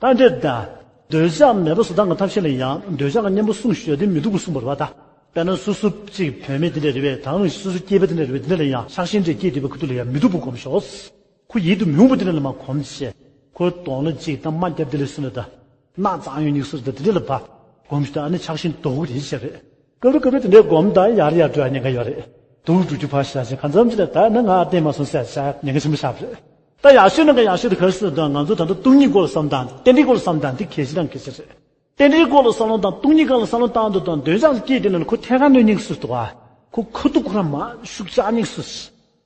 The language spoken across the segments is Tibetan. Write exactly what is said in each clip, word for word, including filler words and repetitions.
ད་འདྲེ་ད། འདོད་ཆགས་མེད་པ་བཟོ་སྟངས་ཀྱི་ཐབས་ཤེས་ལ་ཡང་འདོད་ཆགས་ཀྱི་གཉེན་པོ་གསུངས་ཞོར་དེ་མི་སྡུག་པ་གསུངས་པ་རེད་པ་ད། དཔེར་ན་སོ་སོ་གཅིག་བུད་མེད་དེ་འདྲ་རེད་པས། ད་རུང་སོ་སོ་སྐྱེས་པ་དེ་འདྲ་རེད་པས། དེ་འདྲ་ལ་ཡང་ཆགས་ཞེན་འདྲ་སྐྱེས་བསྡད་པའི་ཁ་ཐུག་ལ་ཡང་མི་སྡུག་པ་སྒོམ་ཤོག་ཁོ་ཡིད་དུ་མི་འོང་བ་དེ་འདྲ་ལ་མ་གོམས་བྱས། ཁོའི་གདོང་ལ་གཅིག་ད་རྨ་རྒྱབ་དེ་ལ་སུ་ན་ད། སྣག་གཙང་ཡོད་ཉིག་སུ་ད་དེ་འདྲ་ལ་བབ། གོམས་ཤིག་ད་ཨ་ནི་ཆགས་ཞེན་ལྡོག་གི་རེད་ཤག་རེད། སྐབས་རེ་སྐབས་རེ་དེ་འདྲའི་སྒོམ་ད་ཡར་ཡར་འགྲོ་ཡ་ཉེན་ཁ་ཡོད་རེད། སྡུག་རུ་འགྲོ་རྒྱུ་ཕར་བཞག་བྱས་གང་འཚམ་ཅིག་ལ་ད་ནི་ང་ཨ་བསྟན་མ་སོང་ཟེར་བྱ་ཉེན་ཁ་ཆེན་པོ་ཆགས་པ་རེད། ད་ཡག་ཤོས་ནང་གི་ཡག་ཤོས་དེ་ག་རེ་ཟེར་ན་ད་ང་ཚོ་ད་ལྟ་སྟོང་ཉིད་སྐོར་ལ་བསམ་སྟངས་རྟེན་འབྲེལ་སྐོར་ལ་བསམ་སྟངས་དེ་གལ་ཆེ་དང་གལ་ཆེ་རེད། རྟེན་འབྲེལ་སྐོར་ལ་བསམ་བློ་བཏང་། སྟོང་ཉིད་སྒང་ལ་བསམ་བློ་བཏང་དུས་དང་འདོད་ཆགས་སྐྱེས་དེ་ནི་ཁོ་ཐད་ཀར་གནོད་ཉེན་སུ་འདུག་ཨ། ཁོ་ཁ་ཐུག་ཁོ་རང་མ་ཤུགས་ཆག་ཉེན་སུ།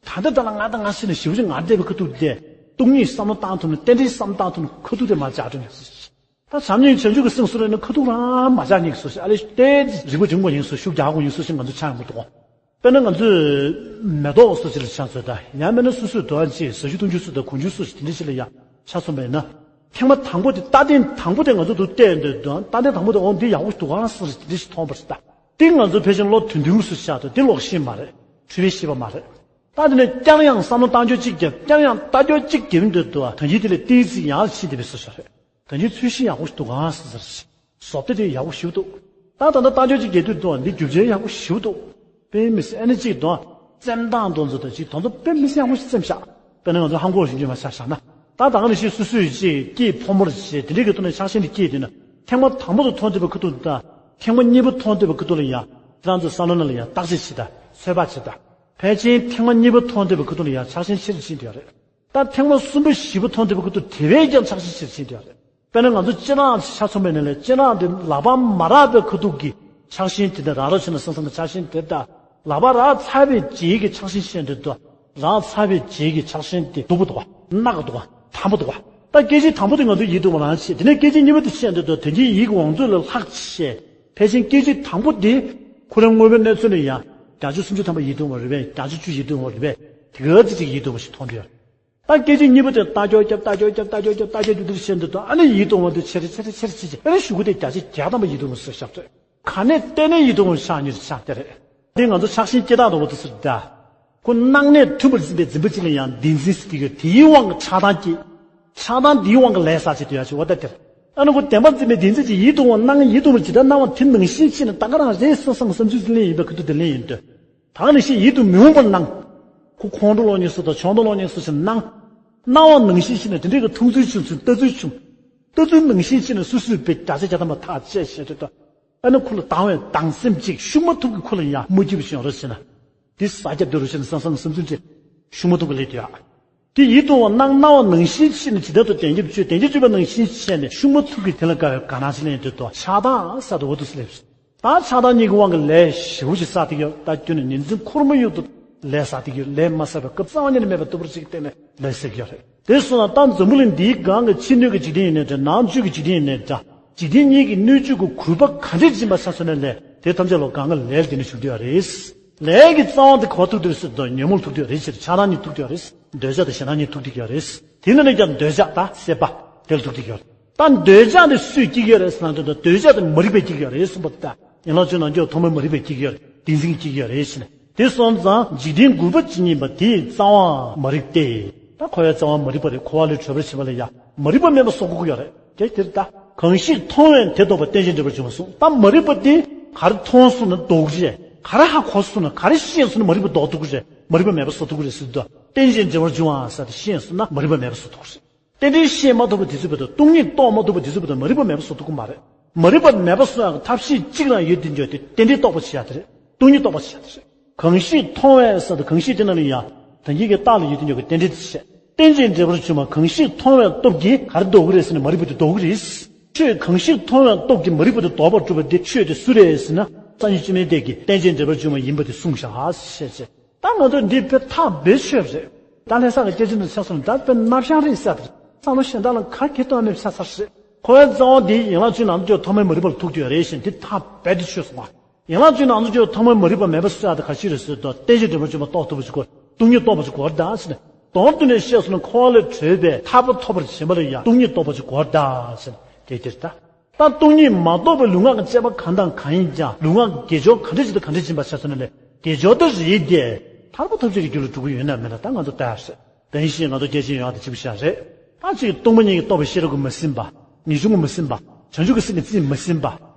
ད་ལྟ་ད་ལ་ང་ད་ང་ཤི་ནས་ཞིབ་ཅིག་ང་བལྟས་པའི་ཁ་ཐུག་དེ། སྟོང་ཉིད་བསམ་བློ་བཏང་ཐུབ་ན། རྟེན་འབྲེལ་བསམ་བློ་བཏང་ཐུབ་ན་ཁ་ཐུག་དེ་མ་ཆག་འགྲོ་ཉེན་སུ། ད་བྱམས་སྙིང་བྱང་ཆུབ་ཀྱི་སེམས་སུ་རེད་ན་ཁ་ཐུག་རང་མ་ཆག་ཉེན་སུ། ཨ་ལེ་ཏེ་རིག་པ་འབྱུང་དགོས་ཉེན་སུ། ཤུགས་རྒྱག་དགོས་ཉེན་སུ་ཞིག་ང་ཚོ་ཆགས་ཡོང་གི་འདུག་དཔེར་ན་ང་ཚོས་མེ་ཏོག་སོ་ཅིག་ལ་ཆ་མཚོན་ད། ཡང་མིན་ན་སོ་སོའི་དུ་བ་ཅིག་ཟ་རྒྱུ་འཐུང་རྒྱུ་སུ་དང་གོན་རྒྱུ་སུ་ཞིག་དེ་འདྲ་ཞིག་ལ་ཡང་ཆ་མཚོན་པ་ཡིན་ན། ཐེངས་མ་དང་པོ་དེ་ལྟ་སྟེང་དང་པོ་དེ་ང་ཚོ་དུ་བལྟས་འདོད་དུ་ལྟ་སྟེང་དང་པོ་དེ་འོང་འདི་ཡག་པོ་འདུག་ག་ཟེར་དེ་འདྲ་ཞིག་མཐོང་པ་རེད་ད། དེ་ང་ཚོ་ཕལ་ཆེར་ལོ་དུང་དུང་སུ་ཆགས་དུས་དེ་ལོག་ཤེས་མ་རེད། འཁྲུལ་པའི་ཤེས་པ་མ་རེད། ད་དེ་ནས་བསྐྱར་ཡང་བསམ་བློ་བཏང་རྒྱུ་གཅིག་བརྒྱབ། བསྐྱར་ཡང་ལྟ་རྒྱུ་གཅིག་བརྒྱབ་འདོད་དུ་ད་གིན་དེ་ལས་ཏིག་ཙི་ཡར་ཕྱིན་བསྡད་པའི་སུ་ཆགས་རེད། ད་གིན་ཚུལ་ཤིང་ཡག་པོ་ཞིག་འདུག་ག་ཟེར་ཟེར། བཟོ་ལྟ་དེ་ཡག་པོ་ཞིག་འདུག་ད་ད་ལྟ་ལྟ་རྒྱུ་ཅིག་རྒྱག་དུས་འདུག་འདི་རྒྱུ་ཆ་ཡག་པོ་ཞིག་འདུག་དཔེ་མི་སྲིད་ཨ་ནི་ཅིག་འདུག་བཙེམ་སྟངས་དེ་ཚོ་དང་ཅིག་དེ་ཚོ་དཔེ་མི་སྲིད་ཡག་པོ་ཞིག་བཙེམ་ཤག་དཔེར་ན་ང་ཚོ་ཧང་གོ་ཞིག་འཇུས་མ་ཆ་བཞག་ན། ད་ད་ག་ནང་བཞིན་སོ་སོས་ཅིག་སྐྱེས་ཕོ་མོར་བྱས་དེ་འདྲའི་གི་ཐོག་ནས་ཆགས་ཞེན་དེ་སྐྱེས་དུས་ན། ཐེངས་མ་དང་པོ་དུ་མཐོང་བསྡད་པའི་ཁ་ཐུག་དང་ཐེངས་མ་གཉིས་པ་མཐོང་བསྡད་པའི་ཁ་ཐུག་ལ་ཡང་ཁྱེད་རང་ཚོ་བསམ་བློ་ནང་ལ་ཡང་བརྟག་དཔྱད་བྱེད་དང་། ཚོད་དཔག་བྱེད་དང་། ཕལ་ཆེར་ཐེངས་མ་གཉིས་པ་མཐོང་བསྡད་པའི་ཁ་ཐུག་ལ་ཡང་ཆགས་ཞེན་ཆེ་རུ་ཕྱིན་བསྡད་ཡོད་རེད། ད་ཐེངས་མ་གསུམ་པ་བཞི་པ་མཐོང་བསྡད་པའི་ཁ་ཐུག་དེ་བས་ཀྱང་ཆགས་ཞེན་ཆེ་རུ་ཕྱིན་བསྡད་ཡོད་རེད། དཔེར་ན་ང་ཚོ་སྤྱིར་ན་ཆ་མཚོན་པ་ཡིན་ན་ལས་སྤྱིར་ན་དེ་ལག་པ་མ་རག་པའི་ཁ་ཐུག་གི་ཆགས་ཞེན་དེ་འདྲ་རག་རོགས་བྱས་ན་བསམ་བསམ་གྱི་ཆགས་ཞེན་དེ་དང་། ལག་པ་རག་ཚར་བའི་རྗེས་ཀྱི་ཆགས་ཞེན་བཤད་འདོད་དོ། རག་ཚར་བའི་རྗེས་ཀྱི་ཆགས་ཞེན་དེ་སྡུག་པོ་འདུག་ག་ནག་འདུག་ག་དམ་པོ་འདུག་ག་ད་སྐད་ཆའི་དང་པོ་དེ་ང་ཚོ་ཡིད་དུ་འོང་བ་རང་བྱས། དེ་ནས་སྐད་ཆ་གཉིས་པ་དེ་བཤད་འདོད་དོ། དོན་གྱི་ཡིད་ཀྱི་འོང་ཚུལ་ལ་ལྷག་བྱས། ཕལ་ཆེར་སྐད་ཆའི་དང་པོ་དེ་ཁོ་རང་དངོས་པོའི་གནས་ཚུལ་ལ་ཡང་བརྒྱ་ཆ་སུམ་ཅུ་ཐམ་པ་ཡིད་དུ་འོང་བ་རེད་པས། བརྒྱ་ཆ་བཅུ་ཡིད་དུ་འོང་བ་རེད་པས། དེ་ག་ཙམ་ཅིག་ཡིད་དུ་འོང་བ་ཞིག་མཐོང་དུས། ད་སྐད་ཆ་གཉིས་པ་དེ་ལྟ་སྐྱོ་རྒྱབ་ལྟ་སྐྱོ་རྒྱབ་ལྟ་སྐྱོ་རྒྱབ་ལྟ་སྐྱོ་རྒྱབ་དེ་བཤད་འདོད་དོ། ཨ་ནི་ཡིད་དུ་འོང་བ་དེ་ཆེ་རེ་ཆེ་རེ་ཆེ་རེ་ཆེ་ཆེ་ཨ་ནི་གཞུག་གུ་དེ་བརྒྱ་ཆ་བརྒྱ་ཐམ་པ་ཡིད་དུ་འོང་བ་ཟེར་ཤག་ཚོད། ག་ནས་གཏན་ནས་ཡིད་དུ་འོང་ཆགས་ཉིད་ཆགས་དེ་རེད། དེ་ང་ཚོ་ཆགས་ཞེན་སྐྱེ་སྟངས་དང་འོ་དེ་ཚོ་རེད་ད། ཁོ་སྣང་གནས་མཐུན་པར་འཛིན་པའི་འཛིན་པ་ཅིག་ལ་ཡང་བདེན་འཛིན་ཟེར་གྱི་ཡོད། དེའི་དབང་གིས་ཆགས་སྡང་སྐྱེ། ཆགས་སྡང་འདིའི་དབང་གིས་ལས་བསགས་བྱེད་དུ་ཡ་ཆེ་བ་ད་དེར། ཨ་ནི་ཁོ་བདེན་པར་འཛིན་པའི་བདེན་འཛིན་གྱིས་ཡིད་དུ་འོང་སྣང་ཡིད་དུ་འོང་ཇི་ལྟར་སྣང་བ་དེ་ནང་བཞིན་ཕྱིན་ནས་ད་ག་རང་རེད་བསམ་བསམ་བསམ་ཚུལ་ལེན་ཡིན་པའི་ཁུ་ཐུ་དེ་ལེན་ཡིན་དུས། ད་ག་ནང་བཞིན་ཡིད་དུ་མི་འོང་བར་སྣང་། ཁོ་ཁོང་ཁྲོ་ལོག་ཉེས་སུ་དང་ཆང་འདོགས་ལོག་ཉེས་སུ་ཞིག་སྣང་། སྣང་བ་ནང་བཞིན་ཕྱིན་ནས་དེ་འདྲའི་གི་མཐོང་ཚུལ་བྱུང་ཚུལ་ལྟ་ཚུལ་བྱུང་། ལྟ་ཚུལ་ནང་བཞིན་ཕྱིན་ནས་སོ་སོས་དཔེ་བརྒྱ་ཆ་བརྒྱ་ཐམ་པ་ཐག་བཅད་བྱས་ཏེ་ད། ཨ་ནི་ཁོ་ལ་སྡང་བའི་སྡང་སེམས་ཅིག་ཤུགས་མ་ཐུབ་ཀྱིས་ཁོ་ལ་ཡང་མ་སྐྱིད་པ་ཞིག་ཡོང་རོགས་བྱས་ན། འདི་ས་རྒྱབ་འདི་རུ་ཕྱིན་ནས་སང་སང་བསམ་ཚུལ་ཅིག་ཤུགས་མ་ཐུབ་ཀྱིས་སླེབས་དུས་ཨ། དེ་ཡིད་དུ་འོང་སྣང་སྣང་བ་ནང་བཞིན་ཕྱིན་ནས་ཇི་ལྟར་དུ་བདེན་རྒྱབ་གཅོད་བདེན་རྒྱབ་གཅོད་པ་ནང་བཞིན་བྱས་ནས་ཤུགས་མ་ཐུབ་ཀྱིས་དེ་ལ་དགའ་བའི་དགའ་སྣང་ཞིག་ལེན་དུས་དོ་ཆགས་སྡང་ས་དུ་འོ་དུ་སླེབས། ད་ཆགས་སྡང་གཉིས་ཀྱི་དབང་གིས་ལས་ཞེ་པོ་ཞིག་བསགས་ཏེ་ཡོད། ད་ཁྱོད་ནི་ཉིན་མཚན་འཁོར་མོ་ཡུག་ཏུ་ལས་བསགས་ཏེ་ཡོད། ལས་མ་བསགས་པའི་སྐབས་རྩ་བ་ཉིད་ནས་མེད་པའི་སྟོབས་རིགས་བརྟེན་ནས་ལས་བསགས་ཀྱི་ཡོད་རེད། དེ་སོང་ན་ད་འཛམ་བུ་གླིང་འདིའི་སྒང་གི་ཕྱི་སྣོད་ཀྱི་འཇིག་རྟེན་ཡིན་ནའི་འདྲ། ནང་བཅུད་ཀྱི་འཇིག་རྟེན་ཡིན་ནའི་འདྲ། འཇིག་རྟེན་གཉིས་ཀྱི་སྣོད་བཅུད་ཀྱི་གུས་པ་ག་འདྲས་སྦྱིན་པ་ཆ་མཚོན་ན་ལས་དེ་ཐམས་ཅད་ལོ་གང་གི་ལས་ལ་བརྟེན་ནས་བྱུང་དུས་ཡོད་རེད། ལས་ཀྱི་རྩ་བ་དེ་ག་པར་ཐུག་དུས་སུ་དོ་ཉོན་མོངས་ཐུག་དུས་ཡོད་རེད། ཕྱིར་ཆགས་སྡང་གཉིས་ཐུག་དུས་ཡོད་རེད། འདོད་ཆགས་དང་ཞེ་སྡང་གཉིས་ཐུག་དུས་ཡོད་རེད། དེ་ནས་ནི་ཀྱང་འདོད་ཆགས་དང་སྲེད་པ་དེ་ལ་ཐུག་དུས་ཡོད་རེད། ད་འདོད་ཆགས་དེ་སུས་སྐྱེ་གི་ཡོད་རེད་ཟེར་ན་དོན་དུ་འདོད་ཆགས་དེ་མ་རིག་པས་སྐྱེ་གི་ཡོད་རེད་གསུངས་པ་ལྟར། ཡན་ལག་བཅུ་ནང་བཅུད་ཐོག་མའི་མ་རིག་པས་སྐྱེ་གི་ཡོད་རེད། བདེན་འཛིན་གྱིས་སྐྱེ་གི་ཡོད་རེད་ཟེར་ནས། དེ་སོང་ཙང་འཇིག་རྟེན་གུས་པ་ཇི་སྙེད་པ་དེའི་རྩ་བའང་མ་རིག་སྟེ། ད་འཁོར་བའི་རྩ་བ་མ་རིག་པ་རེད། འཁོར་བ་ལས་གྲོལ་བར་བྱེད་པ་ལ་ཡང་མ་རིག་པ་མེད་པ་བཟོ་དགོས་ཀྱི་ཡོད་རེད། དེ་དེར་ད་གང་ཞིག་མཐོང་བས་དེ་རྟོགས་པ་རྟེན་ཅིང་འབྲེལ་བར་འབྱུང་བ་གསུངས། ད་མ་རིག་པ་དེ་ག་རེ་མཐོང་སོང་ན་ལྡོག་གི་རེད། ག་རེ་ཧ་གོ་སོང་ན་ག་རེ་ཤེས་སོང་ན་མ་རིག་པ་ལྡོག་ཐུབ་ཀྱི་རེད། མ་རིག་པ་མེད་པ་བཟོ་ཐུབ་ཀྱི་རེད་ཟེར་དུས། རྟེན་ཅིང་འབྲེལ་བར་འབྱུང་བ་ཟེར་དེ་ཤེས་སོང་ན་མ་རིག་པ་མེད་པ་བཟོ་ཐུབ་ཀྱི་རེད། རྟེན་འབྲེལ་ཤེས་མ་ཐུབ་པ་དེ་ཚོའི་བར་དུ་སྟོང་ཉིད་རྟོགས་མ་ཐུབ་པ་དེ་ཚོའི་བར་དུ་མ་རིག་པ་མེད་པ་བཟོ་ཐུབ་ཀྱི་མ་རེད། མ་རིག་པ་མེད་པ་བཟོ་ཡག་གི་ཐབས་ཤེས་གཅིག་རང་ཡོད། དེ་འཇོག་དེ་རྟེན་འབྲེལ་རྟོགས་པ་བྱེད་ཡག་དེ་རེད། སྟོང་ཉིད་རྟོགས་པ་བྱེད་ཡག་དེ་རེད། གང་ཞིག་མཐོང་བས་ཟེར་དུས་གང་ཞིག་དེ་ནང་ལ་ཡང་ད་གིན་གྱི་རྟགས་ལ་ཡོད་དེ་འཇོག་གི་རྟེན་འབྲེལ་དེ་བྱེད། རྟེན་ཅིང་འབྲེལ་བར་འབྱུང་བ་གང་ཞིག་མཐོང་བའི་སྟོབས་ཀྱིས་ག་རེ་ལྡོག་གི་རེད་ཟེར་ན་མ་རིག་པ་དེ་ལྡོག་གི་རེད། ཆོས་གང་ཞིག་མཐོང་བའི་སྟོབས་ཀྱིས་མ་རིག་པ་དེ་ལྡོག་པར་གྲུབ་པ་དེ་ཆོས་དེ་སུ་རེད་ཟེར་ན་སངས་རྒྱས་བཅོམ་ལྡན་འདས་ཀྱིས་རྟེན་ཅིང་འབྲེལ་བར་འབྱུང་བ་ཡིན་པ་དེ་གསུངས་བཞག་ཞེས་བྱས། ད་ང་ཚོ་འདི་དཔེ་ཐག་རྦད་ཆོད་རེད། ད་ལྷ་ས་གི་སྐད་ཆ་འདི་ཆ་སོང་ད་དཔེ་ནག་ཤང་རེད་ཟེར། བསམ་བློ་གཞན་དག་ལ་ག་གེ་གཏོང་མེད་ཆ་ཚར་རེད། འཁོར་བའི་རྩ་བ་འདི་ཡན་ལག་བཅུའི་ནང་དུ་ཐོག་མའི་མ་རིག་པ་ལ་ཐུག་རྒྱུ་རེད་ཞེས་འདི་ཐག་རྦད་དེ་ཆོད་སོང་བ། ཡན་ལག་བཅུའི་ནང་དུ་ཐོག་མའི་མ་རིག་པ་མེད་པ་བཟོ་ཡག་དེ་ག་ཅི་རེད་ཟེར་དུས་རྟེན་ཅིང་འབྲེལ་བར་འབྱུང་བ་རྟོགས་ཐུབ་པ་ཅིག་དགོས། སྟོང་ཉིད་རྟོགས་པ་ཅིག་དགོས་རེད་ད་ཟེར་ནས། དོན་དུ་ནས་བཤད་སོང་ན་འཁོར་བ་ལས་གྲོལ་བའི་ཐར་པ་ཐོབ་པར་བྱེད་པ་ལ་ཡང་སྟོང་ཉིད་རྟོགས་པ་ཅིག་དགོས་རེད་ད་ཟེར་ནས་དེ་དེར་ད། ད་སྟོང་ཉིད་མ་རྟོགས་པའི་ལུས་ངག་གི་དཔྱད་པ་གང་དང་གང་ཡིན་ཀྱང་ལུས་ངག་དགེ་སྦྱོར་ག་འདྲ་ཞིག་དང་ག་འདྲ་ཞིག་ཡིན་པ་ཆ་མཚོན་ན་ལས་དགེ་སྦྱོར་དེ་རེད་དེ། ཐར་པ་ཐོབ་བྱེད་ཀྱི་རྒྱུ་ལ་འགྲོ་གི་ཡོད་ན་མེད་ན་ད་ང་ཚོ་ལྟ་ཡག་རེད། ད་ཡིན་ཞིང་ང་ཚོ་རྒྱལ་ཆེན་ཡོང་ཡག་དེ་གཅིག་པུ་ཤ་རེད། ད་གཅིག་སྟོང་པ་ཉིད་ཀྱིས་རྟོགས་པའི་ཤེས་རབ་ཀྱིས་མ་ཟིན་པ། ངེས་འབྱུང་གིས་མི་ཟིན་པ། བྱང་ཆུབ་ཀྱི་སེམས་ཀྱིས་རྩིས་མི་ཟིན་པ།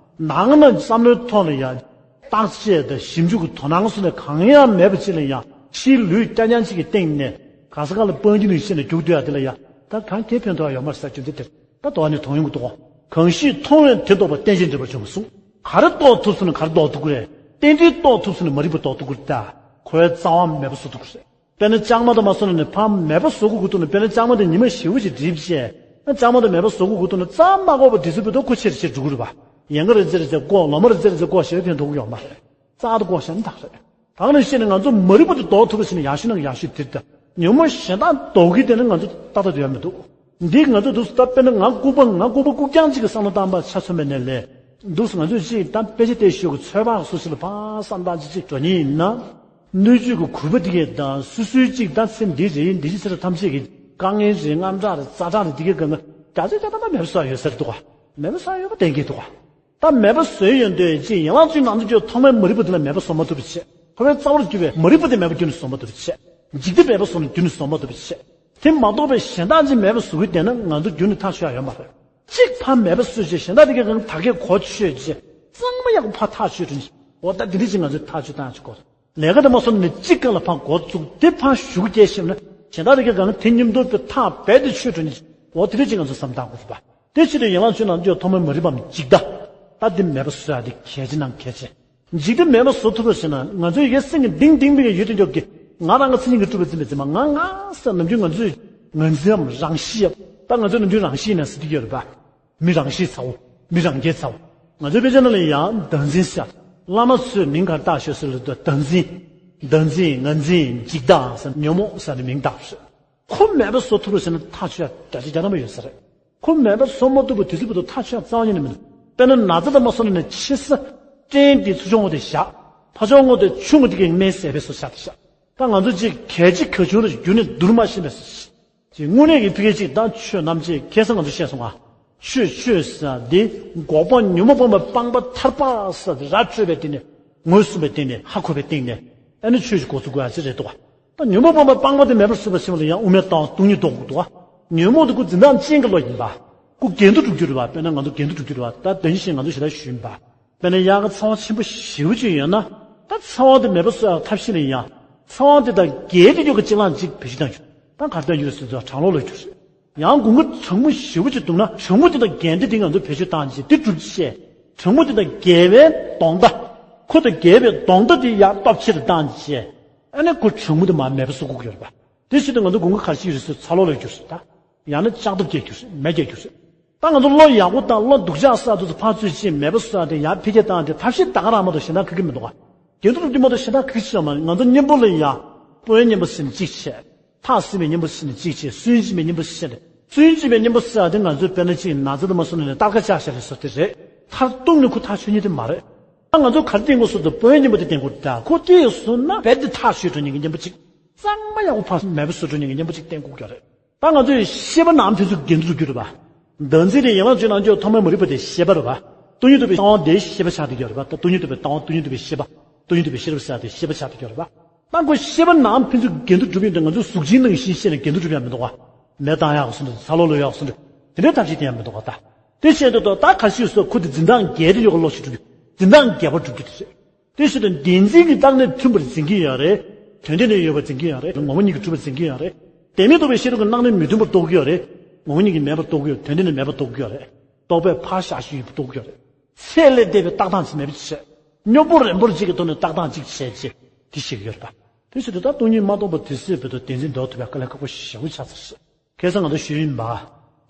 ནང་ན་བསམ་བློའི་ཐོག་ནས་ཡང་བརྟག་དཔྱད་དང་ཞིབ་འཇུག་གི་དོ་སྣང་སོགས་ནས་གང་ཡང་མེད་པ་ཅིག་ལ་ཡང་ཕྱིའི་ལུས་རྐྱང་རྐྱང་ཅིག་གི་སྟེང་ནས་གང་ས་གང་ལ་སྤང་རྒྱུ་ནི་ཤེས་ནས་རྒྱུག་སྡོད་ཡ་དེ་ལ་ཡང་ད་གང་གའི་ཕན་ཐོགས་ཡོད་མ་རེད་ཟེར་རྒྱུ་འདི་དེར་ད་དོགས་ནས་མཐོང་ཡོང་གི་འདུག་གོ། གང་ཞིག་མཐོང་བས་དེ་རྟོགས་པ་རྟེན་ཅིང་འབྲེལ་བར་འབྱུང་གསུངས། ག་རེ་རྟོགས་ཐུབ་སོང་ན་ག་རེ་རྟོགས་ཐུབ་ཀྱི་རེད། རྟེན་འབྲེལ་རྟོགས་ཐུབ་སོང་ན་མ་རིག་པ་རྟོགས་ཐུབ་ཀྱི་རེད་ད། ཁོའི་རྩ་བ་མེད་པ་བཟོ་ཐུབ་ཀྱི་རེད། དཔེར་ན་ལྕང་མ་དང་མ་སོང་ནས་ཕར་མེད་པ་བཟོ་དགོས་ཀྱི་འདུག་ན། དཔེར་ན་ལྕང་མ་དེ་ཉི་མ་ཞེ་པོ་ཅིག་སྒྲིབ་བྱས། ལྕང་མ་དེ་མེད་པ་བཟོ་དགོས་ཀྱི་འདུག་ན་རྩ་མ་བཀོག་པ་དེ་ཚོའི་བུ་དོ་ཁོ་ཆེར་ཆེར་འགྲོ་གི་རེད་པ། ཡན་ག་རེ་རྩེ་རེ་རྩེ་བཀོག་ལོ་མ་རེ་རྩེ་རེ་རྩེ་བཀོག་ཞེ་པོ་ཕན་ཐོགས་ཀྱི་ཡོད་མ་རེད། རྩ་དེ་བཀོག་བཞག་ན་ད་རེད། ད་ག་ནང་བཞིན་ནས་ང་ཚོ་མ་རིག་པ་དེ་ལྡོག་ཐུབ་པ་ཞིག་ནས་ཡག་ཤོས་ནང་གི་ཡག་ཤོས་དེ་རེད་ད། ཉོན་མོངས་གཞན་དག་ལྡོག་གི་དེ་ནི་ང་ཚོ་ཏག་ཏག་ཏུ་ཡོད་མི་འདུག་འདི་ང་ཚོ་འདུག་ད་དཔེར་ན་ང་ལྐུགས་པ་ང་ལྐུགས་པ་ལྐུགས་རྐྱང་གཅིག་གི་བསམ་བློ་བཏང་པ་ཆ་མཚོན་པ་ནས་ལས། འདུག་ང་ཚོས་གཅིག་ད་དཔེ་ཆ་བལྟས་ཞོག་གི་ཚོད་དཔག་སོ་སོ་ལ་ཕར་བསམ་བཏང་ཅིག་ཅིག་འགྲོ་ཉེན་ཡིན་ན། སྣོད་བཅུད་ཀྱི་གུས་པ་འདི་གས་དང་སོ་སོའི་གཅིག་ད་སེམས་འདི་རེད་འདི་ཅི་ཟེར་ཐམས་ཅད་ཀྱི་དཀའ་ངལ་རེད་དངངས་སྐྲག་རེད་ཛ་དྲག་རེད་འདི་གས་གང་ག་རྒྱ་ཆེ་རྒྱ་ཐམ་པ་མེད་པ་བཟོ་ཡ་ཡོད་ཟེར་འདུག་ག་མེད་པ་བཟོ་ཡ་ཡོད་པ་གཏན་འཁེལ་འདུག་ག་ད་མེད་པ་བཟོས་ཡོང་དུས་ཅིག་ཡན་ལག་བཅུའི་ནང་དུ་གྱུར་ཐོག་མའི་མ་རིག་པ་འདི་ལ་མེད་པ་བཟོ་མ་ཐུབ་པ་བྱས། ཁོ་པའི་རྩ་བར་གྱུར་པའི་མ་རིག་པ་དེ་མེད་པ་ཁྱོན་ནས་བཟོ་མ་ཐུབ་པ་བྱས། འཇིག་ལྟ་མེད་པ་བཟོ་ནས་ཁྱོན་ནས་བཟོ་མ་ཐུབ་པ་བྱས། དེ་མ་གཏོགས་པའི་གཞན་དག་ཅིག་མེད་པ་བཟོ་གི་བསྡད་ན་ང་ཚོ་རྒྱུན་ནས་ཐག་ཆོད་ཡ་ཡོད་མ་རེད། གཅིག་ཕར་མེད་པ་བཟོས་བྱས་གཞན་དག་དེ་གའི་གང་ད་གའི་གོ་ཆོད་བྱས་གཙང་མ་ཡག་པོ་ཕར་ཐག་ཆོད་འགྲོ་ནས་འོ་ད་འདི་འདྲ་ཅིག་ང་ཚོས་ཐག་ཆོད་བཏང་ཆོག་གོ་ལས་ཀ་དེ་མ་སོང་ནས་གཅིག་གང་ལ་ཕར་འགོ་བཙུགས་དེ་ཕར་ཞུགས་རྒྱས་ཤིག་ན་གཞན་དག་དེ་གའི་གང་དེ་མཉམ་དུ་དེ་ཐག་རྦད་དེ་ཆོད་འགྲོ་ནས་འོ་དེ་འདྲ་ཅིག་ང་ཚོས་བསམ་བཏང་དགོས་པ། དེ་ཕྱིར་དུ་ཡན་ལག་བཅུ་ནང་བཅུ་ཐོག་མའི་མ་རིག་པའམ་འཇིག་ལྟ། ད་འདི་མེད་པ་བཟོ་ཡ་དེ་གལ་ཆེ་ནང་གལ་ཆེ། འཇིག་ལྟ་མེད་པ་བཟོ་ཐུབ་པ་ཟེར་ན་ང་ཚོའི་ཡ་སེམས་ཀྱི་གཏིང་གཏིང་པའི་ཡུལ་དེ་འཇོག་གི་ང་རང་གི་མཚན་ཉིད་ཀྱིས་གྲུབ་པའི་འཛིན་པའི་འཛིན་པ་ང་ང་ཟེར་ནམ་རྒྱུན་ང་ཚོས་ངར་འཛིན་ཡམ་རང་གཤིས་ཡབ་ད་ང་ཚོས་ནམ་རྒྱུན་རང་གཤིས་ཡིན་ན་ཟེར་གྱི་ཡོད་རེད་པ། མི་རང་གཤིས་ཚ་བོ། མི་རང་རྒྱལ་ཚ་བོ། ང་ཚོའི་དཔེ་ཆ་ནང་ལ་ཡང་བདག་འཛིན་ཟེར། བླ་མ་ཚོས་མིང་ག་རེ་བཏགས་ཤོག་ཟེར་ལ་བདག་འཛིན། བདག་འཛིན་ངར་འཛིན་འཇིག་ལྟ་ཟེར་ཉོན་མོངས་ཟེར་ནས་མིང་བཏགས་ཤོག་ཁོ་མེད་པ་བཟོ་ཐུབ་པ་ཟེར་ན་ཐག་ཆོད་ཡ་བརྒྱ་ཆ་བརྒྱ་ཐམ་པ་ཡོད་ས་རེད། ཁོ་མེད་པ་བཟོ་མ་ཐུབ་པ་དུས་ཚོད་བར་དུ་ཐག་ཆོད་ཡ་རྩ་བ་ཉིད་ནས་མི་འདུག་དཔེར་ན་ན་ཚ་དང་མ་སོང་ནས་ཆེ་ས་སྐྲན་དེ་ཚུར་ཆུང་བ་དེ་བཞག་ཕར་ཆུང་བ་དེ་ཆུང་བ་དེ་གའི་སྨན་ཟས་པའི་བཟོ་བཞག་དེ་བཞག་ད་ང་ཚོ་གཅིག་གལ་ཆེ་གལ་ཆུང་རེ་རྒྱུན་ནས་བསྡུར་མ་ཤེས་པའི་བཟོ་ཞིག་དངོས་གནས་ཀྱི་ཕ་གི་གཅིག་ད་ཆོས་རྣམ་འབྱེད་ཁ་སང་ང་ཚོ་བཤད་སོང་ང་། ཆོས་ཆོས་ཟེར་འདི་འགོག་པ་ཉོན་མོངས་སྤངས་པའི་སྤངས་པ་ཐར་པ་ཟེར་འདི་ར་འཕྲོད་པའི་སྟེང་ནས་ངོས་བཟུང་བའི་སྟེང་ནས་ཧ་གོ་བའི་སྟེང་ནས་ཨ་ནི་ཆོས་ཀྱི་འགོ་ཚུགས་དགོས་ཡ་ཅི་རེད་འདུག་ད་ཉོན་མོངས་སྤངས་པའི་སྤངས་པ་དེ་མེད་པར་བཟོས་པ་ཕྱིན་པ་ལ་ཡང་དབུ་མའི་ལྟ་བ་སྟོང་ཉིད་རྟོགས་དགོས་འདུག་ཉོན་མོངས་དེ་ཁོ་འཛིན་སྟངས་ཅན་གྱི་བློ་ཡིན་པ། ཁོ་འགལ་འདུ་སྒྲུབ་རྒྱུ་རེད་བ། དཔེར་ན་ང་ཚོ་འགལ་འདུ་སྒྲུབ་རྒྱུ་རེད་བ། ད་དེ་བཞིན་ང་ཚོ་ཞེ་དྲག་ཞུས་ཡིན་པ། དཔེར་ན་དབྱར་ཁ་ཚ་བ་ཆེན་པོ་ཞེ་པོ་ཅིག་ཡོད་ན། ད་ཚ་བ་དེ་མེད་པ་བཟོ་ཡག་ཐབས་ཤེས་ལ་ཡང་། ཚ་བ་དེ་དང་རྒྱལ་དེ་ཡོད་ཀྱི་ཅིག་ལའང་ཅིག་བེད་སྤྱོད་བཏང་རྒྱུ། ད་གར་བཏང་རྒྱུ་རེད་ཟེར་ཚོ་གྲང་གློ་ལ་རྒྱུ་རེད། ཡང་དགུན་ཁ་གྲང་མོ་ཞེ་པོ་ཅིག་འདུག་ན་གྲང་མོ་དེ་དང་འགལ་འདི་དེ་ང་ཚོ་བེད་སྤྱོད་བཏང་རྗེས་དེ་སྒྲུབ་བྱས། གྲང་མོ་དེ་དང་འགལ་བའི་གདོང་མདའ། ཁོ་དང་འགལ་བའི་གདོང་མདའ་དེ་ཡར་སྟོབས་ཆེར་བཏང་རྗེས། ཨ་ནི་ཁོ་གྲང་མོ་དེ་མར་མེད་པ་བཟོ་དགོས་ཀྱི་ཡོད་རེད་པ། དེ་བྱེད་དུས་ང་ཚོ་དགུན་ཁ་གར་ཞིག་རེད་ཟེར་ཚ་གློ་ལ་རྒྱུ་རེད་ད། ཡང་ན་ལྕགས་ཐབ་སྐྱེ་རྒྱུ་རེད་མེ་སྐྱེ་རྒྱུ་རེད། ད་ང་ཚོ་བློ་ཡག་པོ་དང་བློ་སྡུག་ཅག་ས་དུ་ཕར་ཚུར་ཕྱིན་མེད་པ་བཟོ་ཡག་དེ་ཡར་འཕེལ་རྒྱས་བཏང་དེ་ཐབས་ཤེས་ད་ག་རང་མ་གཏོགས་གཞན་དག་ག་གི་མི་འདུག་ག་དགེ་ཕྲུག་དེ་མ་གཏོགས་གཞན་དག་ག་གི་ཅི་ཡང་མ་རེད། ང་ཚོ་གཉེན་པོ་ལ་ཡང་སྤོན་གཉེན་པོ་ཟེར་ནས་གཅིག་བྱས། ཐག་ཟིན་པའི་གཉེན་པོ་ཟེར་ནས་གཅིག་བྱས། སུན་འབྱིན་པའི་གཉེན་པོ་ཟེར་ནས། སུན་འབྱིན་པའི་གཉེན་པོ་ཟེར་ཡག་དེ་ང་ཚོས་དཔེར་ན་གཅིག་ན་ཚ་དེ་མ་སོང་ནས་ནས་སྟར་ཁ་བཅག་བཞག་རེད་ཟེར་དེ་རེད། མཐར་གཏུགས་ནས་ཁོ་ཐག་ཆོད་ཉེན་དེ་མ་རེད། ད་ང་ཚོ་ག་རེ་བསྟེན་དགོས་ཟེར་དུས་སྤོན་གཉེན་པོ་དེ་བསྟེན་དགོས་རེད། ད་ཁོ་སྐྱེས་སོང་ན་རྦད་དེ་ཐག་ཆོད་འགྲོ་ཉེན་གྱི་གཉེན་པོ་གཅིག་གཙང་མ་ཡག་པོ་ཕར་མེད་པ་བཟོ་འགྲོ་ཉེན་གྱི་གཉེན་པོ་གཅིག་བསྟེན་དགོས་ཀྱི་རེད། ད་ང་ཚོས་ཤེས་པ་ནང་ཕན་ཚུན་འགལ་འདུ་རུ་གྱུར་རེད་པ། བདག་འཛིན་དེ་ཡན་ལག་བཅུའི་ནང་ཆོས་ཐོག་མའི་མ་རིག་པ་དེ་ཤེས་པ་རེད་པ། སྟོང་ཉིད་རྟོགས་པའི་ལྟ་བ་དེ་ཤེས་པ་ཆགས་བསྡད་ཀྱི་ཡོད་རེད་པ། ད་སྟོང་ཉིད་རྟོགས་པའི་ལྟ་བ་སྟོང་ཉིད་རྟོགས་པའི་ཤེས་པ། སྟོང་ཉིད་རྟོགས་པའི་ཤེས་རབ་ཟེར་ཡག་དེ་ཤེས་པ་ཆགས་བསྡད་ཀྱི་ཡོད་རེད་པ། ད་ཁོ་ཤེས་པ་ནང་ཕན་ཚུན་འགལ་འདུ་གྲུབ་ཡོང་དུས་ང་ཚོ་གཟུགས་ཅན་ནང་བཞིན་ཤེས་ནས་འགལ་འདུ་གྲུབ་ཡག་མི་འདུག་ག་མེ་བཏང་ཡག་སོང་འདུག་ཚ་གློ་ལོས་ཡག་སོང་འདུག་དེ་འདྲའི་ཐབས་ཤེས་དེ་ཡང་མི་འདུག་ག་ད། དེ་བྱས་འདུག་ད་ག་ཤེས་སོ་ཁོ་དེ་འཛིན་སྟངས་འགལ་དེ་ཡོད་ག་བློ་ཞིག་གྲུབ་ཀྱི། འཛིན་སྟངས་འགལ་བ་གྲུབ་ཀྱི་དེ་རེད། དེ་བཞིན་དུ་བདེན་འཛིན་གྱི་རྟགས་ནི་མཐུན་པར་འཛིན་གྱི་ཡོད་རེད། དོན་དེ་ནི་ཡོད་པར་འཛིན་གྱི་ཡོད་རེད། ངོ་བོ་ཉིད་ཀྱིས་གྲུབ་པར་འཛིན་གྱི་ཡོད་རེད། བདེན་མེད་རྟོགས་པའི་ཤེས་རབ་ཀྱི་རྟགས་ནི་མི་མཐུན་པར་རྟོགས་ཀྱི་ཡོད་རེད། ངོ་བོ་ཉིད་ཀྱིས་མེད་པར་རྟོགས་ཀྱི་ཡོད། དོན་དེ་ནི་མེད་པར་རྟོགས་ཀྱི་ཡོད་རེད། རྟོག་པས་ཕར་བཞག་ཤེས་ཡོད་པར་རྟོགས་ཀྱི་ཡོད་རེད། ཚད་ལས་འདས་པའི་རྟགས་དང་ཅིག་མེད་པ་ཅིག་བྱས། སྙོམས་པོ་རིམ་པོར་གཅིག་གི་ཐོག་ནས་རྟགས་དང་གཅིག་བྱས་རྗེས་དེ་ཤེས་ཀྱི་ཡོད་རེད་པ། དེ་བཞིན་དུ་ད་སྟོང་ཉིད་མ་རྟོགས་པ་དུས་གསུམ་བར་དུ་བདེན་འཛིན་འདོར་ཐུབ་པའི་དཀའ་ལས་ཁག་པོ་ཞེ་པོ་ཆགས་ཚར་ཞེས། ཁ་སང་ང་ཚོ་ཞུས་ཡིན་པ།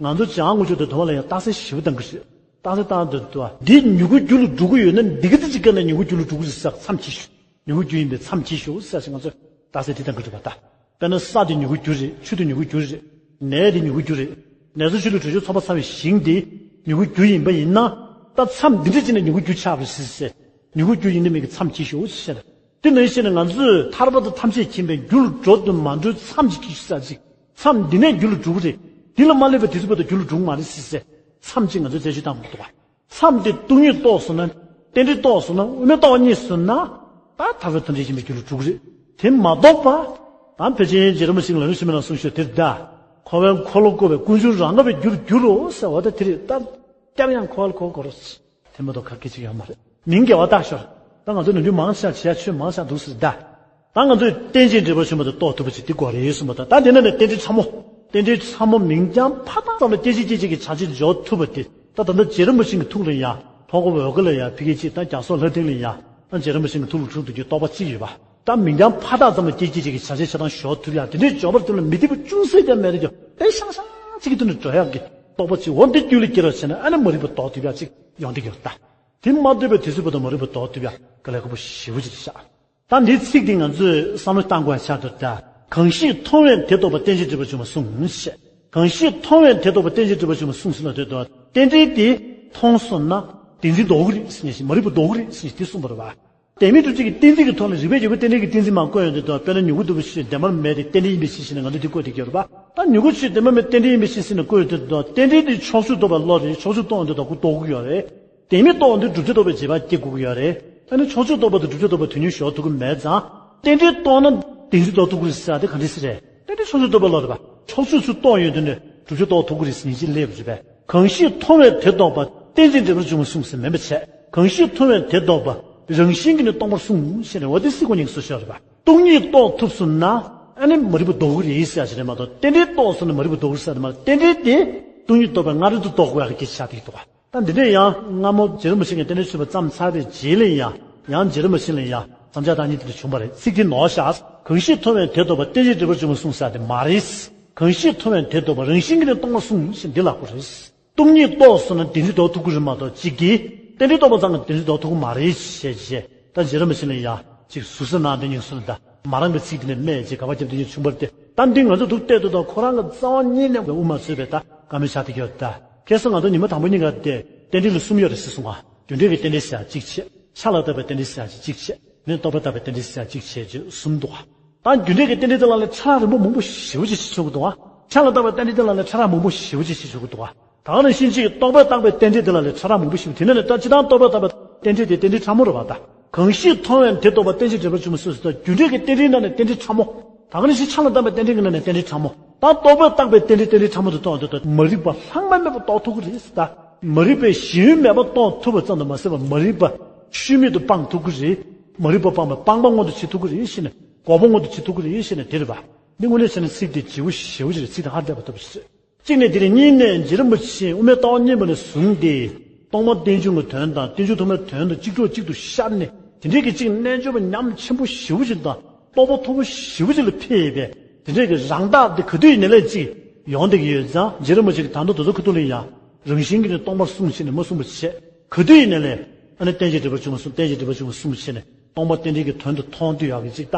ང་ཚོ་བྱང་ངོ་ཅོག་ཏུ་དུ་བ་ལ་ཡང་རྟགས་གསལ་ཞིབ་བཏང་གི་རེད། རྟགས་གསལ་བཏང་དུ་དུ་བ་འདི་མྱུ་གུ་རྒྱུ་ལ་འགྲོ་གི་ཡོད་ན་འདི་གི་ཙི་ཅིག་བཀལ་ན་མྱུ་གུ་རྒྱུ་ལ་འགྲོ་གི་རེད་ཟེར་མཚམས་ཅིག་ཞུ། མྱུ་གུ་རྒྱུ་ཡིན་པའི་མཚམས་ཅིག་ཞུ་ཟེར་ཞིག་ང་ཚོས་རྟགས་གསལ་དེ་བཏང་གི་རེད་པ་ད། དཔེར་ན་ས་དེ་མྱུ་གུ་རྒྱུ་རེད། ཆུ་དེ་མྱུ་གུ་རྒྱུ་རེད། ནས་དེ་མྱུ་གུ་རྒྱུ་རེད། ནས་ས་ཆུ་ལ་དྲོད་ཆུ་ཚོགས་པ་ཚ་བའི་ཞིང་དེ་མྱུ་གུ་རྒྱུ་ཡིན་པ་ཡིན་ན། ད་མཚམས་འདི་འདྲ་ཅིག་ནས་མྱུ་གུ་རྒྱུ་ཆགས་པ་ཟེར་ཟེར། མྱུ་གུ་རྒྱུ་ཡིན་ནི་མིན་གྱི་མཚམས་ཅིག་ཞུ་ཟེར། དེ་ནང་བཞིན་ང་ཚོས་ཐར་པ་དང་ཐམས་ཅད་མཁྱེན་པའི་རྒྱུ་ལ་འགྲོ་དང་མ་འགྲོའི་མཚམས་ཅིག་གིས་ས་ཅིག་མཚམས་འདི་ནས་རྒྱུ་ལ་འགྲོ་གི་རེད། འདི་ལ་མ་སླེབས་པའི་དུས་ཚོད་བར་དུ་རྒྱུ་ལ་འགྲོ་གི་མ་རེད་ཟེར་ཟེར། མཚམས་ཅིག་ང་ཚོས་རྩད་གཅོད་བཏང་དགོས་འདུག་ག་མཚམས་དེ་སྟོང་ཉིད་རྟོགས་སོང་ན། རྟེན་འབྲེལ་རྟོགས་སོང་ན། དབུ་མའི་ལྟ་བ་རྙེད་སོང་ན། ད་ཐར་པ་ཐམས་ཅད་མཁྱེན་པའི་རྒྱུ་ལ་འགྲོ་གི་རེད། དེ་མ་གཏོགས་པ། ད་ཕལ་ཆེར་རྗེ་རིན་པོ་ཆེ་ལ་ལུས་ཤི་མེད་ལ་གསུངས་ཤོག་དེར་གདའ། འཁོར་བའི་འཁོར་ལོ་བསྐོར་བའི་ཀུན་འབྱུང་རང་ག་བའི་རྒྱུར་འགྱུར་རོ་ཟེར་བ་ད་དེ་རེད། ད་སྐྱབས་ཡང་འཁོར་བ་ལ་འཁོར་དགོས་རོ། དེ་མ་གཏོགས་ག་གེ་ཅིག་ཡོད་མ་རེད། མིང་དགེ་བ་བཏགས་ཤོར། ད་ང་ཚོ་ནམ་རྒྱུན་མང་ཆེ་བ་བྱེད་ཡ་ཆོས་མང་ཆེ་བ་འདུག་ཟེར་ད། ད་ང་ཚོས་རྟེན་ཅིང་འབྲེལ་བར་འབྱུང་བ་དེ་རྟོགས་ཐུབ་པ་ཅིག་དེ་དགོས་རེད་གསུངས་པ་དང་། ད་དེ་ནས་ནས་རྟེན་འབྲེལ་ཕྲ་མོ། རྟེན་འབྲེལ་ཕྲ་མོ་མིང་རྐྱང་ཕ་ཐག་ཙམ་ལ་སྐྱེ་འཆི་སྐྱེ་འཆི་གི་བྱ་བྱེད་འཇོག་ཐུབ་པ་དེ། ད་ད་ལྟ་རྗེ་རིན་པོ་ཆེ་གི་ཐུགས་ལ་ཡ། ལྷོ་ཁ་འོལ་ཁ་ལ་ཡ་ཕ་གི་གཅིག་དང་རྒྱ་སོག་ལྷ་སྡིངས་ལ་ཡ། ཨ་རྗེ་རིན་པོ་ཆེ་གི་ཐུགས་ལ་འཁྲུངས་ཐུབ་རྒྱུའི་རྟོགས་པ་གཅིག་ཡོད་པ། ད་མིང་རྐྱང་ཕ་ཐག་ཙམ་ལ་སྐྱེ་འཆི་སྐྱེ་འཆི་གི་བྱ་བྱེད་ཆ་ཚང་འཇོག་ཐུབ་ཡ་དེ་འདྲའི་འཇོག་པར་དེ་ལ་མི་ཐེག་པ་ཅུང་ཟད་ཀྱང་མེད་རེད་ཀྱང་དཔེ་ཤང་ཤང་གཅིག་གི་དོན་དུ་འགྲོ་ཡག་གི་རྟོགས་པ་གཅིག་འོ་འདི་རྒྱུད་ལ་སྐྱེ་རོགས་བྱས་ན་ཨ་ནི་མ་རིག་པ་ལྡོག་ཐུབ་ཡ་གཅིག་ཡོང་འདི་ཡོད་ད། དེ་མ་ཐུབ་པའི་དུས་ཚོད་བར་དུ་མ་རིག་པ་ལྡོག་ཐུབ་ཡ་དཀའ་ལས་ཁག་པོ་ཞེ་པོ་ཅིག་ཆགས། ད་འདིའི་ཚིག་འདི་ང་ཚོས་བསམ་བློ་བཏང་དགོས་ཡ་ཆགས་འདུག་ད། གང་ཞིག་མཐོང་བས་དེ་རྟོགས་པ་རྟེན་ཅིང་འབྲེལ་པར་འབྱུང་བ་གསུངས་ཞེས། གང་ཞིག་མཐོང་བས་དེ་རྟོགས་པ་རྟེན་ཅིང་འབྲེལ་པར་འབྱུང་བ་གསུངས་ཟེར་ན་དེ་དོན་རྟེན་འབྲེལ་དེ་མཐོང་སོང་ན་བདེན་འཛིན་ལྡོག་གི་རེད་ཟེར་ནས་མ་རིག་པ་ལྡོག་གི་རེད་ཟེར་ནས་དེ་གསུངས་པ་རེད་བ། བདེན་མེད་གྲུབ་བྱེད་ཀྱི་གཏན་ཚིགས་ཀྱི་ཐོག་ནས་རིགས་པས་འབྱེད་པའི་རྟེན་འབྲེལ་གྱི་གཏན་ཚིགས་མ་བཀོད་ཡོང་དུས་དང་དཔེར་ན་མྱུ་གུ་ལྟ་བུ་ཞིག་བདེན་པར་མེད་དེ་རྟེན་འབྲེལ་ཡིན་པའི་ཕྱིར་ཞེས་ནས་ང་ཚོས་འདི་བཀོད་དེ་སྐྱོར་བ། ད་མྱུ་གུ་ཞིག་བདེན་པར་མེད་རྟེན་འབྲེལ་ཡིན་པའི་ཕྱིར་ཞེས་ནས་བཀོད་ཡོང་དུས་དང་རྟེན་འབྲེལ་དེ་ཕྱོགས་ཆོས་རྟོགས་པའི་བློ་རེད། ཕྱོགས་ཆོས་རྟོགས་ཡོང་དུས་དང་ཁོ་རྟོགས་ཀྱི་ཡོད་རེད། བདེན་མེད་རྟོགས་ཡོང་དུས་བསྒྲུབ་བྱ་རྟོགས་པའི་རྗེས་དཔག་སྐྱེ་དགོས་ཀྱི་ཡོད་རེད། ད་ནི་ཕྱོགས་ཆོས་རྟོགས་པ་དང་བསྒྲུབ་བྱ་རྟོགས་པ་དོན་གཉིས་སྦྱོར་ཐུབ་ཀྱི་མེད་ཙང་། རྟེན་འབྲེལ་རྟོགས་ན་བདེན་འཛིན་ལྡོག་ཐུབ་ཀྱི་རེད་ཟེར་ཡ་དེ་ག་འདྲ་ཞིག་རེད། རྟེན་འབྲེལ་ཕྱོགས་ཆོས་རྟོགས་པའི་བློ་རེད་པ། ཕྱོགས་ཆོས་ཚུར་རྟོགས་ཡོང་དུས་ནས་བསྒྲུབ་བྱ་རྟོགས་ཐུབ་ཀྱི་རེད་ཟེར་ནས་ཅི་སླེབས་རེད་པས། གང་ཞིག་མཐོང་བས་དེ་རྟོགས་པ་རྟེན་ཅིང་འབྲེལ་པར་འབྱུང་བ་གསུངས་ཟེར་མིན་པ་བྱས། གང་ཞིག་མཐོང་བས་དེ་རྟོགས་པ་རང་བཞིན་གྱིས་ནི་སྟོང་པར་གསུངས་ཞེས་ནས་འོ་དེ་སྲིད་གོ་ཉིད་ཀྱི་སོ་ཤོར་རེད་པ། སྟོང་ཉིད་རྟོགས་ཐུབ་སོང་ན་ཨ་ནི་མ་རིག་པ་ལྡོག་གི་རེད་ཟེར་ཡ་ཞིག་རེད་མ་གཏོགས་རྟེན་འབྲེལ་རྟོགས་སོང་ན་མ་རིག་པ་ལྡོག་གི་རེད་ཟེར་ཡ་དེ་མ་རེད། རྟེན་འབྲེལ་དེ་སྟོང་ཉིད་རྟོགས་པའི་སྔ་རོལ་དུ་རྟོགས་དགོས་ཡག་གི་སྐད་ཆ་དེ་འདུག་ག་ད་འདི་འདྲས་ཡང་སྔ་མོ་རྗེ་རིན་པོ་ཆེ་གིས་རྟེན་འབྲེལ་ཚུལ་ཁྲིམས་བརྩམས་ཚར་བའི་རྗེས་ལ་ཡང་ཡང་རྗེ་རིན་པོ་ཆེ་ལ་ཡང་བསམ་འཆར་བཏང་མཁན་དེ་འདྲ་བྱུང་བ་རེད། ཚིག་དེ་ནོར་ཤག་གང་ཞིག་མཐོང་བས་དེ་རྟོགས་པ་རྟེན་ཅིང་འབྲེལ་པར་འབྱུང་བ་གསུངས་ས་དེ་མ་རེད། གང་ཞིག་མཐོང་བས་དེ་རྟོགས་པ་རང་བཞིན་གྱིས་ནི་སྟོང་པར་གསུངས་ཞེས་འདི་ལ་གོ་རེད། སྟོང་ཉིད་རྟོགས་སོང་ན་བདེན་འཛིན་ལྡོག་ཐུབ་ཀྱི་རེད་མ་གཏོགས་གཅིག་གིས་རྟེན་འབྲེལ་རྟོགས་པ་ཙམ་གྱིས་བདེན་འཛིན་ལྡོག་ཐུབ་ཀྱི་མ་རེད་ཞེས་བྱས། ད་རྗེ་རིན་པོ་ཆེ་ལ་ཡང་གཅིག་ཟུར་ཟ་གནང་དེ་ཉིན་སོང་ད་མ་རང་གི་ཚིག་དེ་ནས་སྨྲས་ཅེས་དགག་པ་བརྒྱབ་དེ་ཉིན་བྱུང་བར་ཏེ། ད་འདི་ང་ཚོ་འདུག་བལྟས་དུས་དང་ཁོ་རང་གི་རྩ་བ་ཉིད་ནས་དབུ་མ་ཚུད་པའི་ད་བཀའ་མོལ་ཆགས་བསྡད་ཡོད་ད། ཁ་སང་ང་ཚོ་ཉི་མ་དང་པོ་ཉིན་ག་དེ་རྟེན་འབྲེལ་ལ་གསུམ་ཡོད་རེད་ཟེར་གསུངས་ང་། རྒྱུ་འབྲས་ཀྱི་རྟེན་འབྲེལ་ཟེར་ཡ་གཅིག་བྱས། ཆ་ལ་བཏགས་པའི་རྟེན་འབྲེལ་ཟེར་ཡ་གཅིག་བྱས། ནི་རྟོག་པས་བཏགས་པའི་རྟེན་འབྲེལ་ཟེར་ཡ་གཅིག་བྱས་ཅེས་གསུམ་འདུག་ག་ད་རྒྱུ་འབྲས་ཀྱི་རྟེན་འབྲེལ་དེ་ལ་ལས་ཕྲ་རགས་རིམ་པ་མང་པོ་ཞེ་པོ་ཅིག་ཕྱེ་ཆོག་གི་འདུག་ག་ཆ་ལ་བཏགས་པའི་རྟེན་འབྲེལ་དེ་ལ་ལས་ཕྲ་རགས་མང་པོ་ཞེ་པོ་ཅིག་ཕྱེ་ཆོག་གི་འདུག་ག་ད་ག་ནང་བཞིན་གཅིག་རྟོག་པས་བཏགས་པའི་རྟེན་འབྲེལ་དེ་ལ་ལས་ཕྲ་རགས་མང་པོ་ཞིག་དེ་ནས་ནི་ད་སྤྱིར་བཏང་རྟོག་པས་བཏགས་པའི་རྟེན་འབྲེལ་དེ་རྟེན་འབྲེལ་ཕྲ་མོ་རེད་བ་ད། གང་ཞིག་མཐོང་བས་དེ་རྟོགས་པ་རྟེན་ཅིང་འབྲེལ་པར་འབྱུང་བ་གསུངས་སོ། ད་རྒྱུ་འབྲས་ཀྱི་རྟེན་འབྲེལ་ནང་ནས་རྟེན་འབྲེལ་ཕྲ་མོ། ད་ག་ནང་བཞིན་ཆ་ལ་བཏགས་པའི་རྟེན་འབྲེལ་གྱི་ནང་ནས་རྟེན་འབྲེལ་ཕྲ་མོ། ད་རྟོག་པས་བཏགས་པའི་རྟེན་འབྲེལ་རྟེན་འབྲེལ་ཕྲ་མོ་དེ་རྟོགས་དུས་ད་མ་རིག་པ་ལྷག་མ་མེད་པ་རྟོགས་ཐུབ་ཀྱི་རེད་ཟེར་ད། མ་རིག་པའི་ཞེན་ཡུལ་མེད་པ་རྟོགས་ཐུབ་པ་ཙམ་དུ་མ་ཟད་པར་མ་རིག་པ་ཤུལ་མེད་དུ་སྤང་ཐུབ་ཀྱི་རེད། མ་རིག་པ་སྤངས་པས་སྤངས་པ་མངོན་དུ་བྱེད་ཐུབ་ཀྱི་རེད་ཞེས་ནས་འགོག་པ་མངོན་དུ་བྱེད་ཐུབ་ཀྱི་རེད་ཞེས་ནས་དེ་རེད་པ། འདི་དངོས་གནས་བྱས་ན་ཚིག་དེ་ལྗིད་པོ་ཞེ་པོ་ཅིག་རེད། ཚིག་དེ་ཧ་ལས་པ་ལྟ་བུ་ཞིག་རེད། གཅིག་ནས་དེ་རིང་གཉིས་ནས་རྗེ་རིན་པོ་ཆེས་དབུ་མའི་ལྟ་བ་གཉིས་པ་ནས་བཟུང་སྟེ་སྟོང་པ་རྟེན་འབྱུང་གི་དོན་དང་རྟེན་འབྱུང་ཐོག་མའི་དོན་དང་གཅིག་གྲོགས་གཅིག་ཏུ་ཤར་ནས་དེ་འདྲའི་གི་གཅིག་རྣལ་འབྱོར་པ་ཉམས་ཆེན་པོ་ཞེ་པོ་ཅིག་དང་རྟོགས་པ་མཐོ་པོ་ཞེ་པོ་ཅིག་ལ་ཕེབས་པས་དེ་འདྲའི་གི་རང་རྟགས་དེ་ག་དུས་ཡིན་ནའི་ལས་གཅིག་ཡོང་བསྡད་ཀྱི་ཡོད་ཙང་རྗེ་རིན་པོ་ཆེ་གིས་ད་དུང་དེ་ཚོ་ཁ་ཐུག་ལ་ཡང་རང་བཞིན་གྱིས་ནི་སྟོང་པར་གསུངས་ཞེས་ནས་མ་གསུངས་པ་བྱས། ག་དུས་ཡིན་ནའི་ལས་ཨ་ནི་རྟེན་ཅིང་འབྲེལ་པར་འབྱུང་བ་གསུངས། རྟེན་ཅིང་འབྲེལ་པར་འབྱུང་བ་གསུངས་བྱས་ནས་སྟོང་པ་རྟེན་འབྲེལ་གྱི་དོན་དུ་མཐོང་དུས་ཡག་གི་ཅིག་ད་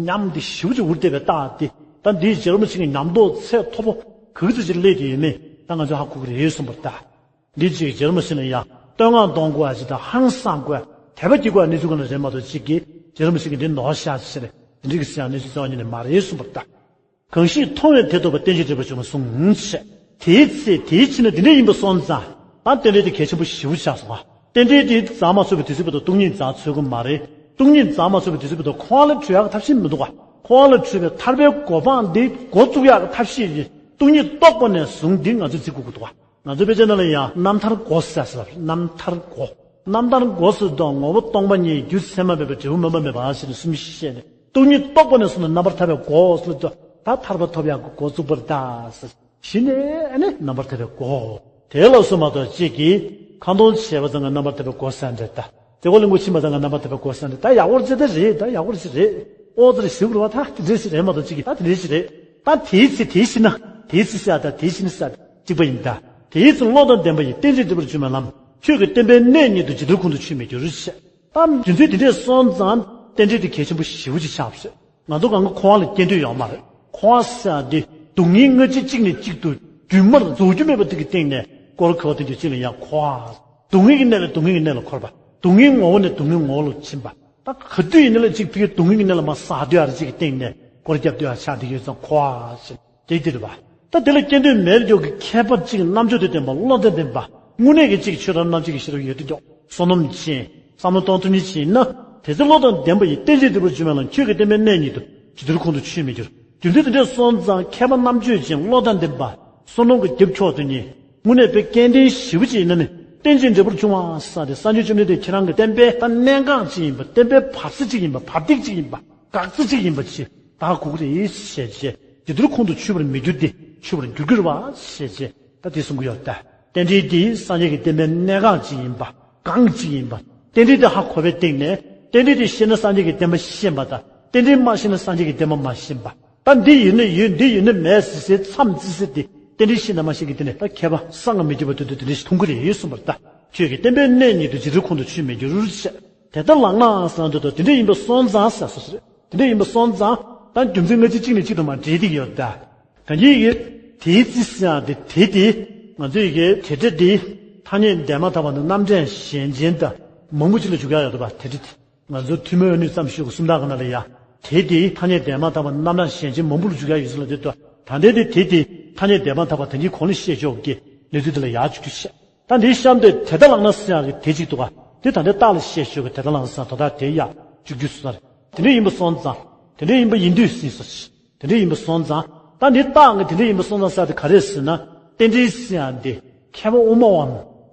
ཉམས་འདི་ཞེ་པོ་ཅིག་འུར་བསྡད་པའི་རྟགས་འདི་ད་འདིའི་རྗེ་རིན་པོ་ཆེ་གི་ཉམས་རྟོགས་ཚད་མཐོ་པོ་ག་གི་ཚོད་ཅིག་སླེབས་ཀྱི་ཡོད་མེད་ད་ང་ཚོས་ཧ་གོ་གི་རེད་གསུངས་པ་རེད་ད། འདི་ཅིག་རྗེ་རིན་པོ་ཆེ་ལ་ཡང་བསྟོད་བསྔགས་གཏོང་དགོས་ཡ་ཅིག་དང་ཧང་སངས་དགོས་ཡ་དད་པ་སྐྱེ་དགོས་ཡ་གནས་ཚུལ་གང་ལ་རེད་མ་གཏོགས་གཅིག་གིས་རྗེ་རིན་པོ་ཆེ་གིས་འདི་ནོར་ཤག་ཅེས་ཟེར་ནས་འདི་འདྲ་གི་ཟེར་ཡ་གནས་ཚུལ་རྩ་བ་ཉིད་ནས་མ་རེད་གསུངས་པ་རེད་ད། གང་ཞིག་མཐོང་བས་དེ་རྟོགས་པ་རྟེན་ཅིང་འབྲེལ་པར་འབྱུང་བ་གསུངས་ཞེས། དེའི་ཚེ་དེའི་ཕྱིར་ན་དེ་འདྲ་ཡིན་པ་སོང་ཙང་ད་རྟེན་འབྲེལ་དེ་གལ་ཆེན་པོ་ཞེ་པོ་ཆགས་སོང་ང་། རྟེན་འབྲེལ་དེ་རྩ་མ་ཚུགས་པའི་དུས་ཚོད་བར་དུ་སྟོང་ཉིད་རྩ་ཚུགས་ཀྱི་མ་རེད། སྟོང་ཉིད་རྩ་མ་ཚུགས་པའི་དུས་ཚོད་བར་དུ་འཁོར་བ་ལས་གྲོལ་ཡག་གི་ཐབས་ཤེས་མི་འདུག་ག་འཁོར་བ་ལས་གྲོལ་བའི་ཐར་པའི་གོ་འཕང་འདི་འགོ་བཙུགས་ཡག་གི་ཐབས་ཤེས་ཀྱི་སྟོང་ཉིད་རྟོགས་པ་ནས་བཟུང་འདི་ང་ཚོས་བརྩི་དགོས་ཀྱི་འདུག་ག་ང་ཚོའི་དཔེ་ཆ་ནང་ལ་ཡང་རྣམ་ཐར་འགོ་ཟེར་ཟེར་བ་རེད། རྣམ་ཐར་འགོ། རྣམ་ཐར་འགོ་ཟེར་དུས་ངོ་བོ་སྟོང་པ་ཉིད་རྒྱུ་མཚན་མ་མེད་པའི་འབྲས་བུ་མུན་པ་མེད་པ་ཞེས་ནས་གསུམ་བཤད་ནས་སྟོང་ཉིད་རྟོགས་པ་ནས་བཟུང་ནས་རྣམ་པར་ཐར་པའི་འགོ་ཟེར་དུས་ད་ཐར་པ་ཐོབ་ཡག་གི་འགོ་བཙུགས་པ་རེད་ད་ཟེར། གཞི་ནས་ཨ་ནི་རྣམ་པར་ཐར་པའི་སྒོ། དེ་ལ་སོ་མ་གཏོགས་གཅིག་གིས་ཁ་འདོན་བྱས་པ་ཙམ་གྱིས་རྣམ་པར་ཐར་པའི་སྒོ་ཟེར་འདྲ་ད། དེ་ཀོ་གླིང་བུ་ཕྱིན་པ་ཙམ་གྱིས་རྣམ་པར་ཐར་པའི་སྒོ་ཟེར་འདྲ་ད། ཡག་པོར་བྱེད་ད་རེད་ད། ཡག་པོར་བྱེད་རེད། ཨོ་ཙི་རེ་ཞིག་རུ་བ་ད་དེ་འདྲས་ཞིག་རེད་མ་གཏོགས་གཅིག་གིས་ད་དེ་འདྲས་ཞིག་རེད། ད་དེའི་ཚེ་དེའི་ཕྱིར་ན་དེའི་ཚེ་ཟེར་ད་དེའི་ཕྱིར་ན་ཟེར་གཅིག་པ་ཡིན་ད། དེའི་ཚེ་བློ་དང་ལྡན་པ་ཡིས་རྟེན་ཅིང་འབྲེལ་པར་འབྱུང་བའི་ལམ། ཁྱོད་ཀྱི་བསྟན་པའི་གནས་ཉིད་དུ་ཇི་ལྟར་ཁོང་དུ་ཆུད་མི་འགྱུར་ཞེས། ད་རྒྱུ་མཚན་དེ་འདྲས་སོང་ཙང་རྟེན་འབྲེལ་དེ་གལ་ཆེན་པོ་ཞེ་པོ་ཅིག་ཆགས་པ་རེད། ང་ཚོ་གང་ག་འཁོར་བ་ལ་སྐྱེ་འདོད་ཡོད་མ་རེད། འཁོར་བ་ཟེར་ཡ་དེ་སྡུག་བསྔལ་སྔ་ཕྱི་གཅིག་ནས་གཅིག་ཏུ་རྒྱུན་མར་རྫོགས་རྒྱུ་མེད་པ་དེ་གི་སྟེང་ནས་སྐོར་ཁ་བ་དེ་འདྲ་ཅིག་ལ་ཡང་འཁོར་བ། སྡུག་བསྔལ་གྱི་གནས་ལ་སྡུག་བསྔལ་གྱི་གནས་ལ་འཁོར་བ། སྡུག་བསྔལ་ངོ་བོ་ནས་སྡུག་བསྔལ་ངོ་བོ་ལ་ཕྱིན་པ། ད་ག་དུས་ཡིན་ན་ལ་གཅིག་ཕ་གིའི་སྡུག་བསྔལ་གྱི་གནས་ལ་མར་ཟག་སྡོད་ཡ་རེ་གཅིག་གི་སྟེང་ནས་སྐོར་རྒྱབ་སྡོད་ཡ་ཆགས་བསྡད་ཡོད་ཙང་འཁོར་བ་ཟེར་དེ་འདི་རེད་པ། ད་དེ་ལ་སྐྱེ་འདོད་མེད་མཁན་གྱི་མཁས་པ་གཅིག་རྣམ་དཔྱོད་དང་ལྡན་པ་བློ་དང་ལྡན་པ་དངོས་གནས་ཀྱི་གཅིག་ཆོས་རབ་རྣམ་འབྱེད་ཀྱི་ཤེས་རབ་ཡོད་དེ་ཀྱང་བསོད་ནམས་ཅན། བསམ་བློ་གཏོང་ཐུབ་མཁན་ཅིག་ཡིན་ན། དེ་ཚེ་བློ་དང་ལྡན་པ་ཡིས་རྟེན་ཅིང་འབྲེལ་པར་འབྱུང་བའི་ལམ། ཁྱོད་ཀྱི་བསྟན་པའི་གནས་ཉིད་དུ་ཇི་ལྟར་ཁོང་དུ་ཆུད་མི་འགྱུར། རྒྱུ་མཚན་དེ་འདྲ་སོང་ཙང་མཁས་པ་རྣམ་དཔྱོད་ཅན་བློ་དང་ལྡན་པ་བསོད་ནམས་ཀྱི་རྒྱབ་ཁྱོག་ཏུ་ཉེ། དངོས་གནས་དཔེ་སྐལ་ལྡན་ཞེ་པོ་ཅིག་ཡིན་ན་ནི་རྟེན་ཅིང་འབྲེལ་པར་འབྱུང་བ་ས་དེ་སངས་རྒྱས་བཅོམ་ལྡན་འདས་ཁྱེད་རང་གི་བསྟན་པའི་ད་གནད་འགག་ཅིག་ཡིན་པ། བསྟན་པའི་བར་ཚིགས་ཅིག་ཡིན་པ། བར་ཐིག་ཅིག་ཡིན་པ། འགག་རྩ་ཅིག་ཡིན་པ་ཅིག་ད་གོ་གི་རེད་ཞེས་བྱས། དེ་དུས་ཁོང་དུ་ཆུད་པར་མི་འགྱུར་ཏེ་ཆུད་པར་འགྱུར་གྱི་རེད་བ་ཞེས་བྱས་ད་དེ་གསུང་གི་ཡོད་ད། རྟེན་འབྲེལ་འདི་སངས་རྒྱས་ཀྱི་བསྟན་པའི་གནད་འགག་ཅིག་ཡིན་པ། གང་ཅིག་ཡིན་པ། རྟེན་འབྲེལ་དེ་ཧ་གོ་བའི་སྟེང་ནས་རྟེན་འབྲེལ་དེ་ཤེས་ན་སངས་རྒྱས་ཀྱི་བསྟན་པ་ཤེས་པ་དང་རྟེན་འབྲེལ་མ་ཤེས་ན་སངས་རྒྱས་ཀྱི་བསྟན་པ་མ་ཤེས་པ། ད་འདི་ཡོད་ན་ཡོད་འདི་ཡོད་ན་མེད་ཟེར་སའི་མཚམས་བརྩི་ས་དེ་རྟེན་འབྲེལ་ཤེས་ན་མ་ཤེས་ཀྱི་དེ་ནས་ད་མཁས་པ་གསང་ང་མི་འགྱུར་བ་དེ་དུས་དེ་འདྲ་ཞིག་མཐོང་གི་རེད་གསུངས་པར་ད། ཁྱོད་ཀྱི་བསྟན་པའི་གནད་ཉིད་དུ་རྗེས་འགྲོ་ཁོང་དུ་ཆུད་མི་འགྱུར་ཞེས། དེ་ལྟར་ལགས་ན་ཟེར་དུས་དེ་འདྲ་ཡིན་པ་སོང་ཙང་ཟེར་སོ་ཟེར། དེ་འདྲ་ཡིན་པ་སོང་ཙང་ད་རྒྱུ་མཚན་སྔ་ཕྱི་གཅིག་ནས་གཅིག་ཏུ་མ་འབྲེལ་ཏེ་ཡོད་ད། གང་ཡིན་གྱི། དེའི་རྩི་ཟེར་ཡང་དེ་དེ་དེ། ང་ཚོའི་གི་དེ་འདྲ་དེ། ཐ་སྙད་འདས་མ་ཐག་པ་ནི་རྣམ་གྲངས་གཞན་ཅན་དང་མང་པོ་ཅིག་ལ་འཇུག་ཡག་ཡོད་དོ་བ་དེ་འདྲ་དེ། ང་ཚོ་ཐུན་མོང་དངོས་གནས་ཙམ་ཞུགས་སུམ་རྟགས་ཀྱི་ནང་ལ་ཡ། དེ་དེ་ཐ་སྙད་འདས་མ་ཐག་པ་ནི་རྣམ་གྲངས་གཞན་ཅན་མང་པོ་ལ་འཇུག་ཡག་ཡོད་ཟེར་ལ་དེ་ལྟ། ད་ལྟའི་དེ་དེ་དེ་ཐ་སྙད་འདས་མ་ཐག་པ་དེ་འདྲའི་གོང་ལ་བཤད་ཆོག་གི་གནས་ཚུལ་དེ་ལ་ཡག་བཅུག་རྒྱུ་བཤད། ད་འདིའི་གཤམ་དེ་དེ་ལྟར་ལགས་ན་ཟེར་ཡག་གི་དེ་གཅིག་འདུག་ག་དེ་ད་ལྟའི་རྟགས་ལ་བཤད་ཆོག་གི་དེ་ལྟར་ལགས་ན་ཟེར་དོ་ད་དེ་ཡག་བཅུག་རྒྱུ་སོ་ན་རེད། དེ་འདྲ་ཡིན་པ་སོང་ཙང་། དེ་འདྲ་ཡིན་པ་ཡིན་དུས་ཟིན་སོ། དེ་འདྲ་ཡིན་པ་སོང་ཙང་། ད་འདི་རྟགས་ཀྱི་དེ་འདྲ་ཡིན་པ་སོང་ཙང་ཟེར་དེ་ག་རེ་ཟེར་ན། རྟེན་འབྲེལ་ཟེར་ཡང་དེ་མཁས་པ་དབུ་མ་བ་མོ་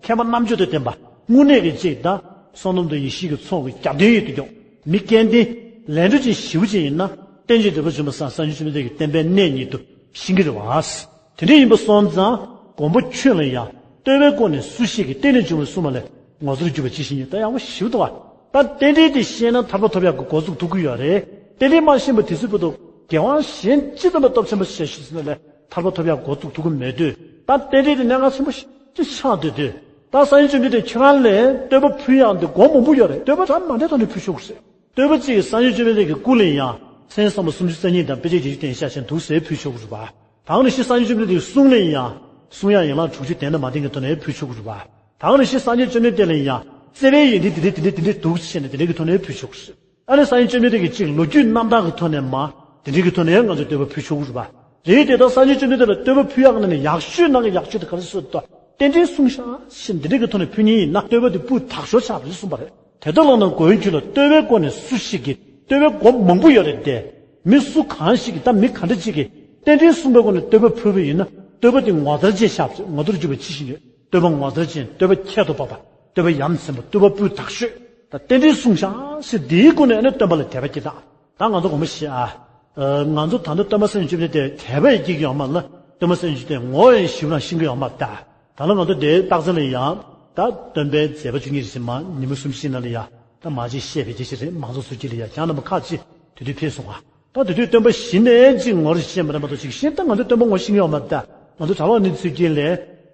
མཁས་པ་རྣམ་དཔྱོད་དང་ལྡན་པ་དངོས་གནས་ཀྱི་ཅིག་དང་བསོད་ནམས་དང་ཡེ་ཤེས་ཀྱི་ཚོགས་ཀྱི་རྒྱབ་རྟེན་ཡོད་དུ་ཀྱང་མི་སྐལ་ལྡན་ལས་འབྲས་ཅན་ཞེ་པོ་ཅིག་ཡིན་ན་རྟེན་ཅིང་འབྲེལ་པར་འབྱུང་བ་སངས་སངས་རྒྱས་བཅོམ་ལྡན་འདས་ཀྱི་བསྟན་པའི་གནད་ཉིད་དུ་ཤེས་ཀྱི་རེད་བ། དེ་འདྲ་ཡིན་པ་སོང་ཙང་མགོན་པོ་ཁྱོད་ལ་ཡང་བསྟོད་པའི་སྒོ་ནས་སུ་ཞིག་གིས་རྟེན་ནས་འབྱུང་བའི་གསུང་བ་ལས་ངོ་མཚར་གྱུར་པ་ཅི་ཞིག་ཡིན་ད་ཡག་པོ་ཞིབ་འདུག་བ། ད་རྟེན་འབྲེལ་དེ་ཤེས་ན་ཐར་པ་ཐོབ་ཡག་གི་འགོ་འཛུགས་ཐུབ་ཀྱི་ཡོད་རེད། རྟེན་འབྲེལ་མ་ཤེས་པ་དེ་ཚོའི་བར་དུ་དགེ་བ་གཞན་ཅི་ཙམ་ལ་སྟོབས་ཆེན་པོ་བྱས་ཞུས་ཟིན་ན་ལས་ཐར་པ་ཐོབ་ཡག་འགོ་འཛུགས་ཐུབ་ཀྱི་མེད་དུས་ད་རྟེན་འབྲེལ་དེ་གནད་འགག་ཆེན་པོ་ཞིག་ཆགས་སྡོད་དུས་ད་སངས་རྒྱས་བཅོམ་ལྡན་འདས་ཁྱེད་རང་ལས་བསྟོད་པ་ཕུལ་ཡག་འདི་སྒོ་མང་པོ་ཡོད་རེད། བསྟོད་པ་རང་མ་འདྲ་ཐོག་ནས་ཕུལ་ཆོག་གི་རེད། བསྟོད་པ་གཅིག་སངས་རྒྱས་བཅོམ་ལྡན་འདས་ཀྱི་སྐུ་ལ་ཡང་མཚན་བཟང་པོ་སུམ་ཅུ་རྩ་གཉིས་དང་དཔེ་བྱད་བརྒྱད་ཅུ་གྱ་བརྒྱད་ཞལ་འདུག་ཟེར་ཕུལ་ཆོག་གི་རེད་པ། ད་ག་ནང་བཞིན་སངས་རྒྱས་བཅོམ་ལྡན་འདས་ཀྱི་གསུང་ལ་ཡང་གསུང་ཡག་ཡན་ལག་དྲུག་ཅུ་ལྡན་དང་མ་ལྡན་གྱི་ཐོག་ནས་ཕུལ་ཆོག་གི་རེད་པ། ད་ག་ནང་བཞིན་སངས་རྒྱས་བཅོམ་ལྡན་འདས་ལ་ཡང་བརྩེ་བའི་ཡོན་ཏན་འདི་འདྲ་འདི་འདྲ་འདི་འདྲ་འདུག་ཟེར་ནས་དེ་འདྲའི་གི་ཐོག་ནས་ཕུལ་ཆོག་གི་རེད། ཨ་ནི་སངས་རྒྱས་བཅོམ་ལྡན་འདས་ཀྱི་གཅིག་ལོ་རྒྱུས་རྣམ་ཐར་གྱི་ཐོག་ནས་མ་དེ་འདྲའི་གི་ཐོག་ནས་ང་ཚོས་བསྟོད་པ་ཕུལ་ཆོག་གི་རེད་པ། རེད་དེ་ད་སངས་རྒྱས་བཅོམ་ལྡན་འདས་ལ་བསྟོད་པ་ཕུལ་ཡག་གི་ནང་ནས་ཡག་ཤོས་ནང་གི་ཡག་ཤོས་དེ་ག་རེ་ཟེར་ཏོ། རྟེན་འབྲེལ་གསུངས་ཤག་ཞེས་འདི་འདྲའི་གི་ཐོག་ནས་ཕུལ་མཁན་ཡིན་ན་བསྟོད་པ་དེ་སྤུས་དག་ཤོས་ཆགས་པ་རེད་གསུངས་པ་རེད། དེ་ལྟར་ལགས་ན་མགོན་ཁྱོད་ལ་བསྟོད་པའི་སྒོ་ནས་སུ་ཞིག་གིས་བསྟོད་པའི་སྒོ་མང་པོ་ཡོད་རེད་དེ། མི་སུ་གང་ཞིག་གིས་ད་མི་ག་འདྲ་ཅིག་གིས་རྟེན་འབྲེལ་གསུངས་པའི་སྒོ་ནས་བསྟོད་པ་ཕུལ་བ་ཡིན་ན་བསྟོད་པ་དེ་ངོ་མཚར་ཅན་ཆགས་པ་རེད། ངོ་མཚར་གྱུར་པ་ཅི་ཞིག་ཡོད། བསྟོད་པ་ངོ་མཚར་ཅན། བསྟོད་པ་ཁྱད་དུ་འཕགས་པ། བསྟོད་པ་ཡ་མཚན་པ། བསྟོད་པ་སྤུས་དག་ཤོས། ད་རྟེན་འབྲེལ་གསུངས་ཤག་ཞེས་འདིའི་སྒོ་ནས་ཨ་ནི་སྟོན་པ་ལ་དད་པ་སྐྱེ་སྟངས། ད་ང་ཚོ་དགོངས་པ་བཞེས་ཨ། ཨ། ང་ཚོ་ད་ལྟ་སྟོན་པ་སངས་རྒྱས་བཅོམ་ལྡན་འདས་དད་པ་ཡང་སྐྱེ་གི་ཡོད་མ་རེད་ལ། སྟོན་པ་སངས་རྒྱས་བཅོམ་ལྡན་འདས་ངོ་ཡང་ཞིབ་རང་ཤེས་ཀྱི་ཡོད་མ་རེད་ད། ད་ལོ་ང་ཚོ་དེའི་རྟགས་མཚན་ལ་ཡང་། ད་སྟོན་པའི་མཛད་པ་བཅུ་གཉིས་རེ་ཞིག་མ་ཉིན་མོ་གསུམ་བཞི་ནང་ལ་ཡང་། ད་མ་ཅིག་བཤད་པའི་རྒྱ་ཆེ་རེད། མང་ཚོགས་ཚོའི་དཀྱིལ་ལ་ཡང་ཁྱེད་རྣམ་པ་ཁག་ཅིག་དེ་དུས་ཕེབས་སོང་ང་། ད་དེ་དུས་སྟོན་པ་གཞི་ནས་ཅིག་ངོ་རེ་ཤེས་མ་རེད་མ་གཏོགས་ཅིག་ཤེས་ད་ང་ཚོ་སྟོན་པ་ངོ་ཤེས་ཀྱི་ཡོད་མ་རེད་ད། ང་ཚོ་གྲྭ་པ་ནི་ཚོའི་དཀྱིལ་ལ།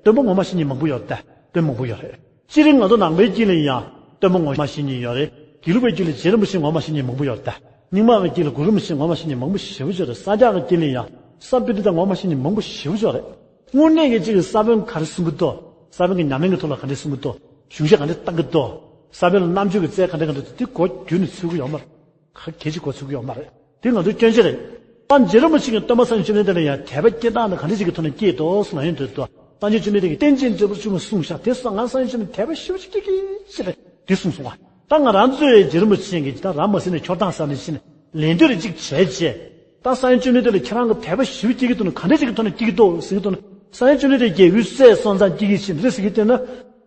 སྟོན་པ་ངོ་མ་ཤེས་མཁན་མང་པོ་ཡོད་རེད་ད། དཔེ་མང་པོ་ཡོད་རེད། སྤྱིར་ང་ཚོ་ནང་པའི་དཀྱིལ་ལ་ཡང་སྟོན་པ་ངོ་མ་ཤེས་མཁན་ཡོད་རེད། དགེ་ལུགས་པའི་དཀྱིལ་ལ་རྗེ་རིན་པོ་ཆེ་ངོ་མ་ཤེས་མཁན་མང་པོ་ཡོད་རེད་ད། རྙིང་མ་གི་དཀྱིལ་ལ་གུ་རུ་རིན་པོ་ཆེ་ངོ་མ་ཤེས་མཁན་མང་པོ་ཞེ་པོ་ཅིག་ཡོད་རེད། སངས་རྒྱས་ཀྱི་དཀྱིལ་ལ་ཡང་ས་པཎྜི་ཏ་ངོ་མ་ཤེས་མཁན་མང་པོ་ཞེ་པོ་ཅིག་ཡོད་རེད། དངོས་གནས་ཀྱི་གཅིག་གི་ས་བོན་ག་རེ་གསུང་གི་འདུག་ས་བོན་གྱི་ཉམས་ལེན་གྱི་ཐོག་ལ་ག་འདྲ་གསུང་གི་འདུག་གཞུང་བཤད་ག་འདྲ་བཏང་གི་འདུག་ས་བོན་ལ་རྣམ་དཔྱོད་ཀྱི་རྩལ་ག་འདྲ་ག་འདྲ་འདུག་དེ་གོ་རྒྱུ་ནི་ཚུད་ཀྱི་ཡོད་མ་རེད། ག་གལ་ཆེ་གོ་ཚུགས་ཀྱི་ཡོད་མ་རེད། དེ་ང་ཚོའི་སྐྱོན་ཆ་རེད། ད་རྗེ་རིན་པོ་ཆེ་གིས་སྟོན་པ་སངས་རྒྱས་བཅོམ་ལྡན་འདས་ལ་ཡང་དད་པ་སྐྱེ་སྟངས་ནི་ག་འདྲ་ཞིག་གི་ཐོག་ནས་སྐྱེས་འདུག་ཟེར་ན་ཡོང་དུས་དུ། སངས་རྒྱས་བཅོམ་ལྡན་འདས་ཀྱིས་རྟེན་ཅིང་འབྲེལ་པར་འབྱུང་བ་གསུངས་ཤག་དེ་སོང་ང་སངས་རྒྱས་བཅོམ་ལྡན་འདས་དད་པ་ཞེ་པོ་ཅིག་སྐྱེ་གི་ཞེས་དེ་གསུངས་སོང་ང་། ད་ང་རང་ཚོས་རྗེ་རིན་པོ་ཆེ་གིས་ད་རང་མ་ཟིན་ནས་འཁྱོར་སྟངས་ཟེར་ནས་ཕྱིན་ནས་ལན་ལྟོས་རེ་གཅིག་བྱས་རྗེས། ད་སངས་རྒྱས་བཅོམ་ལྡན་འདས་ལ་ཁྱེད་རང་གི་དད་པ་ཞེ་པོ་སྐྱེ་གི་འདུག་ན་ག་འདྲ་ཞིག་གི་ཐོག་ནས་སྐྱེ་གི་འདུག་ཟེར་གི་འདུག་ན། སངས་རྒྱས་བཅོམ་ལྡན་འདས་རྒྱལ་པོའི་སྲས་སོང་ཙང་སྐྱེ་གི་ཕྱིན་འདི་རེད་ཟེར་གི་བལྟས་ན།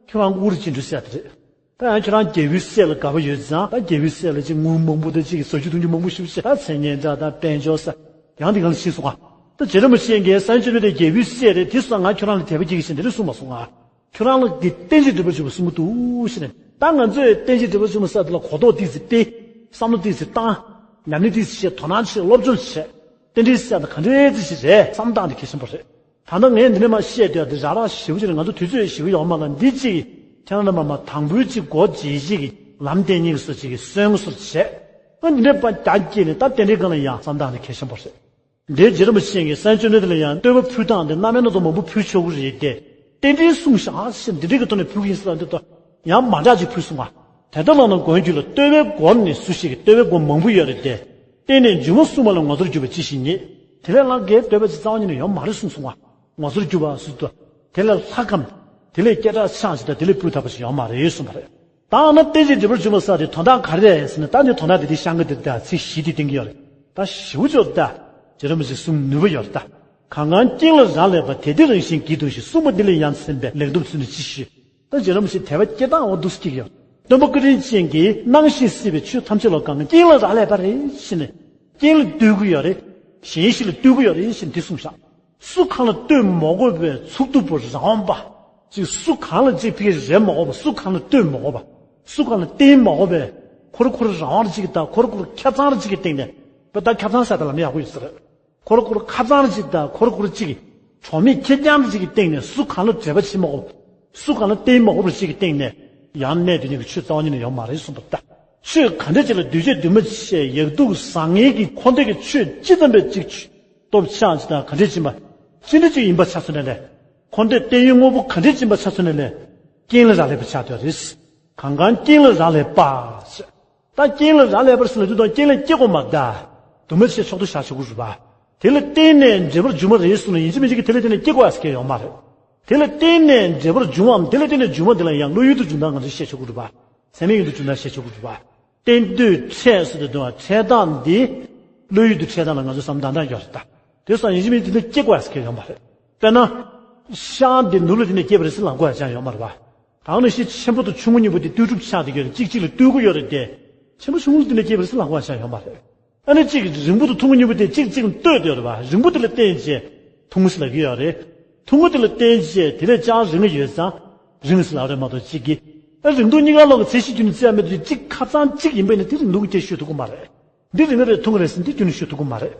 ཁྱོད་རང་དབུགས་རེ་གཅིག་འགྲོ་ཟེར་ཡ་དེ་རེད། ད་ཡང་ཁྱོད་རང་རྒྱལ་པོའི་སྲས་ལ་དགའ་པོ་ཡོད་ཙང་ད་རྒྱལ་པོའི་སྲས་ལ་ཅིག་དངུལ་མང་པོ་དང་ཅིག་བཟོ་རྒྱུ་འཐུང་རྒྱུ་མང་པོ་ཞིག་བྱས། ད་མཚན་སྙན་གྲགས་དང་དཔལ་འབྱོར་ས་ཡང་དེ་གང་ལ་ཕྱིན་སོང་ང་། ད་རྗེ་རིན་པོ་ཆེ་གིས་སངས་རྒྱས་བཅོམ་ལྡན་འདས་རྒྱལ་པོའི་སྲས་རེད་དེ་སོང་ང་ཁྱོད་རང་ལ་དད་པ་སྐྱེ་གི་ཕྱིན་དེ་འདྲ་གསུངས་མ་སོང་ང་། ཁྱོད་རང་ལ་དེ་རྟེན་ཅིང་འབྲེལ་པར་འབྱུང་བ་གསུང་གི་འདུག་ཞེས་ནས། ད་ང་ཚོས་རྟེན་ཅིང་འབྲེལ་པར་འབྱུང་བ་ས་དེ་ལ་གོ་རྟོགས་ཏོག་ཙམ་སྤེལ། བསམ་བློ་ཏོག་ཙམ་བཏང་། ཉམས་ལེན་ཏོག་ཙམ་བྱས། དོ་སྣང་བྱས། སློབ་སྦྱོང་བྱས། རྟེན་འབྲེལ་ཟེར་ཡ་ད་ག་འདྲའི་རྩི་ཞིག་རེད་བསམ་སྟངས་དེ་གལ་ཆེན་པོ་རེད། ད་ལྟ་ངས་འདི་ནས་མར་བཤད་བསྡད་ཡ་དེ་རག་རག་ཞེ་པོ་ཅིག་རེད། ང་ཚོ་དུས་ཚོད་ཞེ་པོ་ཡོད་མ་ལ་འདི་གཅིག་གིས་ཁྱེད་རང་རྣམ་པ་མར་དང་པོའི་གཅིག་སྒོ་འབྱེད་གཅིག་གིས་ལམ་སྟོན་གཉིས་ཀྱི་སོ་གཅིག་གིས་གསོན་གསོར་བྱས། ཨ་འདི་འདྲའི་པ་རྒྱ་སྐྱེས་ནས་ད་རྟེན་འབྲེལ་སྒང་ལ་ཡང་བསམ་སྟངས་དེ་གལ་ཆེན་པོ་རེད། འདིར་རྗེ་རིན་པོ་ཆེ་གིས་སངས་རྒྱས་བཅོམ་ལྡན་འདས་ལ་ཡང་བསྟོད་པ་ཕུལ་སྟངས་དེ་རྣམ་པ་སྣ་ཚོགས་མང་པོ་ཕུལ་ཆོག་གི་རེད་དེ། རྟེན་འབྲེལ་གསུངས་ཤག་ཞེས་འདི་འདྲའི་གི་ཐོག་ནས་ཕུལ་གི་ཡིན་ཟེར་ལ་འདི་ལྟ་ཡང་མ་འདྲ་ཅིག་ཕུལ་སོང་ང་། དེ་ལྟར་ལགས་ན་མགོན་ཁྱོད་ལ་བསྟོད་པའི་སྒོ་ནས་སུ་ཞིག་གིས་བསྟོད་པའི་སྒོ་མང་པོ་ཡོད་རེད་དེ། རྟེན་ནས་འབྱུང་བ་གསུངས་པ་ལ་ངོ་མཚར་གྱུར་པ་ཅི་ཞིག་རྙེད། དེ་ལས་ལྷག་གི་བསྟོད་པ་ཅིག་རྩ་བ་ཉིད་ནས་ཡོད་མ་རེད་གསུངས་སོང་ང་། ངོ་མཚར་གྱུར་པ་ཟེར་དུས། དེ་ལས་ལྷག་གམ། དེ་ལས་སྐད་གྲགས་ཆེ་ཞིག་དང་དེ་ལས་སྤུས་དག་པ་ཞིག་ཡོད་མ་རེད་གསུངས་པ་རེད། ད་འོ་ན་རྟེན་ཅིང་འབྲེལ་པར་འབྱུང་བ་ས་དེ་དོན་དག་ག་རེ་རེད་ཟེར་ན། ད་འདི་དོན་དག་དེ་འདི་བཤད་གི་འདུག་ད་ཚིག་བཞི་དེ་བསྟན་གི་ཡོད་རེད། ད་ཞེ་པོ་ཅིག་ད། རྗེ་རིན་པོ་ཆེ་གསུང་ནུས་པ་ཡོད་རེད་ད། གང་གང་རྐྱེན་ལ་རག་ལས་པ། དེ་དེ་རང་བཞིན་གྱིས་སྟོང་ཞིང་། གསུངས་པ་འདི་ལས་ཡང་ཟིན་པས། ལེགས་གྲུབ་ཚུལ་ནི་ཅི་ཞིག་ད་རྗེ་རིན་པོ་ཆེ་དད་པ་སྐྱེ་སྟངས་འོ་འདུག་སེ་སྐྱེ་གི་ཡོད། སྟོན་པ་བཀའ་དྲིན་ཅན་གྱིས་སྣང་ཞིང་སྲིད་པའི་ཆོས་ཐམས་ཅད་ལ་གང་གང་རྐྱེན་ལ་རག་ལས་པ་རེད་ཞེས་ནས། རྐྱེན་ལ་ལྟོས་ཀྱི་ཡོད་རེད། གཞན་ཞིག་ལ་ལྟོས་ཀྱི་ཡོད་རེད་ཞེས་འདི་གསུངས་བཞག་སུ་གང་ལ་ལྟོས་མ་དགོས་པའི་ཚུགས་ཐུབ་པ་རང་དབང་པ། ཅིག་སུ་གང་ལ་ཅིག་ཕ་གི་རེ་མ་དགོས་པ། སུ་གང་ལ་ལྟོས་མ་དགོས་པ། སུ་གང་ལ་བརྟེན་མ་དགོས་པའི། ཁོ་རང་ཁོ་རང་རང་དབང་ཅིག་དང་། ཁོ་རང་ཁོ་རང་ཁྱབ་ཚང་རེ་ཅིག་གི་སྟེང་ནས། དཔེ་ད་ཁྱབ་ཚང་ཟེར་ད་ལམ་ཡག་པོ་ཡོད་ས་རེད། ཁོ་རང་ཁོ་རང་ཁྱབ་ཚང་རེ་ཅིག་དང་། ཁོ་རང་ཁོ་རང་ཅིག་གི་གྲོགས་མེད་ཁེར་རྐྱང་རེ་ཅིག་གི་སྟེང་ནས། སུ་གང་ལ་འབྲེལ་བ་བྱེད་མ་དགོས་པ། སུ་གང་ལ་བརྟེན་མ་དགོས་པ་ཅིག་གི་སྟེང་ནས། ཡང་གནས་དེ་ཉིད་ཀྱི་ཆོས་རྩ་བ་ཉིད་ནས་ཡོད་མ་རེད་གསུངས་པ་ལྟར། ཆོས་ག་འདྲ་ཅིག་ལ་འདུས་བྱས་འདུས་མ་བྱས་ཡག་སྡུག་བཟང་ངན་གྱི་འཁོར་འདས་ཀྱི་ཆོས་ཅི་ཙམ་པའི་ཅིག་སྟོབས་ཆགས་ཅིག་དང་། ག་འདྲ་ཅིག་ཡིན་པ། ཅི་འདྲ་ཅིག་ཡིན་པ་ཆ་མཚོན་ནས་ལས། འཁོར་འདས་བརྟན་གཡོ་དངོས་པོ་ག་འདྲ་ཅིག་ཡིན་པ་ཆ་མཚོན་ནས་ལས། རྐྱེན་ལ་རག་ལས་པ་ཆགས་བསྡད་རེད། གང་གང་རྐྱེན་ལ་རག་ལས་པ། ད་རྐྱེན་ལ་རག་ལས་པར་ཟེར་ལབ་དུས་དང་། རྐྱེན་ལ་སྐྱེ་དགོས་མ་གཏོགས། འདུས་མ་བྱས་མཆོག་ཏུ་བཞག་ཆོག་གི་རེད་པ། དེ་ལ་བརྟེན་ནས་འབྲེལ་པར་འབྱུང་བ་རེད་གསུངས་ན། ཡིན་གཅིག་མིན་གཅིག་གིས་དེ་ལ་བརྟེན་ནས་སྐྱེ་དགོས་ཟེར་མཁན་ཡོད་མ་རེད། དེ་ལ་བརྟེན་ནས་འབྲེལ་པར་འབྱུང་བའམ། དེ་ལ་བརྟེན་ནས་འབྱུང་བ་འདི་ལ་ཡང་བློ་ཡུལ་དུ་འབྱུང་སྟངས་ང་ཚོས་བཤད་ཆོག་གི་རེད་པ། ཚད་མའི་ཡུལ་དུ་འབྱུང་སྟངས་བཤད་ཆོག་གི་རེད་པ། བརྟེན་དུས་འཕྲད་ཟེར་དུས་དང་། འཕྲད་སྟངས་འདི་བློ་ཡུལ་དུ་འཕྲད་སྟངས་ལ་ང་ཚོས་བསམ་བློ་བཏང་སྟངས་ཡོད་རེད་ད། དེ་སོང་ཡིན་གཅིག་མིན་གཅིག་དེ་ལ་སྐྱེ་དགོས་ཟེར་མཁན་ཡོད་མ་རེད། དཔེར་ན། ཤིང་འདི་ནོར་ལ་བརྟེན་ནས་སྐྱེས་པ་རེད་ཟེར་ལབ་དགོས་ཡ་ཅང་ཡོད་མ་རེད་པ། ད་ག་ནང་བཞིན་ཆེན་པོ་དང་ཆུང་ངུ་གཉིས་པོ་དེ་ལྟོས་གྲུབ་ཆགས་བསྡད་ཀྱི་ཡོད་རེད། གཅིག་གཅིག་ལ་ལྟོས་ཀྱི་ཡོད་རེད་དེ། ཆེན་པོ་ཆུང་ངུ་ལ་བརྟེན་ནས་སྐྱེས་པ་རེད་ཟེར་ལབ་དགོས་ཡ་ཅང་ཡོད་མ་རེད། ཨ་ནི་གཅིག་རིང་པོ་དང་ཐུང་ངུ་གཉིས་པོ་དེ་གཅིག་གཅིག་ལ་ལྟོས་བསྡད་ཡོད་རེད་པ། རིང་པོ་དེ་ལ་བརྟེན་བྱས་ཐུང་ངུ་ཟེར་ལབ་ཀྱི་ཡོད་རེད། ཐུང་ངུ་དེ་ལ་བརྟེན་བྱས་དེ་ལས་ཅང་རིང་ང་ཡོད་ཙང་རིང་ཟེར་ལབ་རེད་མ་གཏོགས། གཅིག་གིས། ཨ། རིང་ཐུང་གཉིས་ཀ་ལོག་གི་ཚད་གཞི་བརྒྱུད་ནས་བརྩི་ཡ་མེད་དུས། གཅིག་ཁ་ཚང་གཅིག་ཡིན་པས་ནི་དེ་རིང་ཐུང་གི་ཁྱད་ཤོད་ཐུབ་ཀྱི་མ་རེད། འདི་རིང་ང་རེད་ཐུང་ངུ་རེད་ཟེར་འདི་བརྒྱུད་ནས་ཤོད་ཐུབ་ཀྱི་མ་རེད།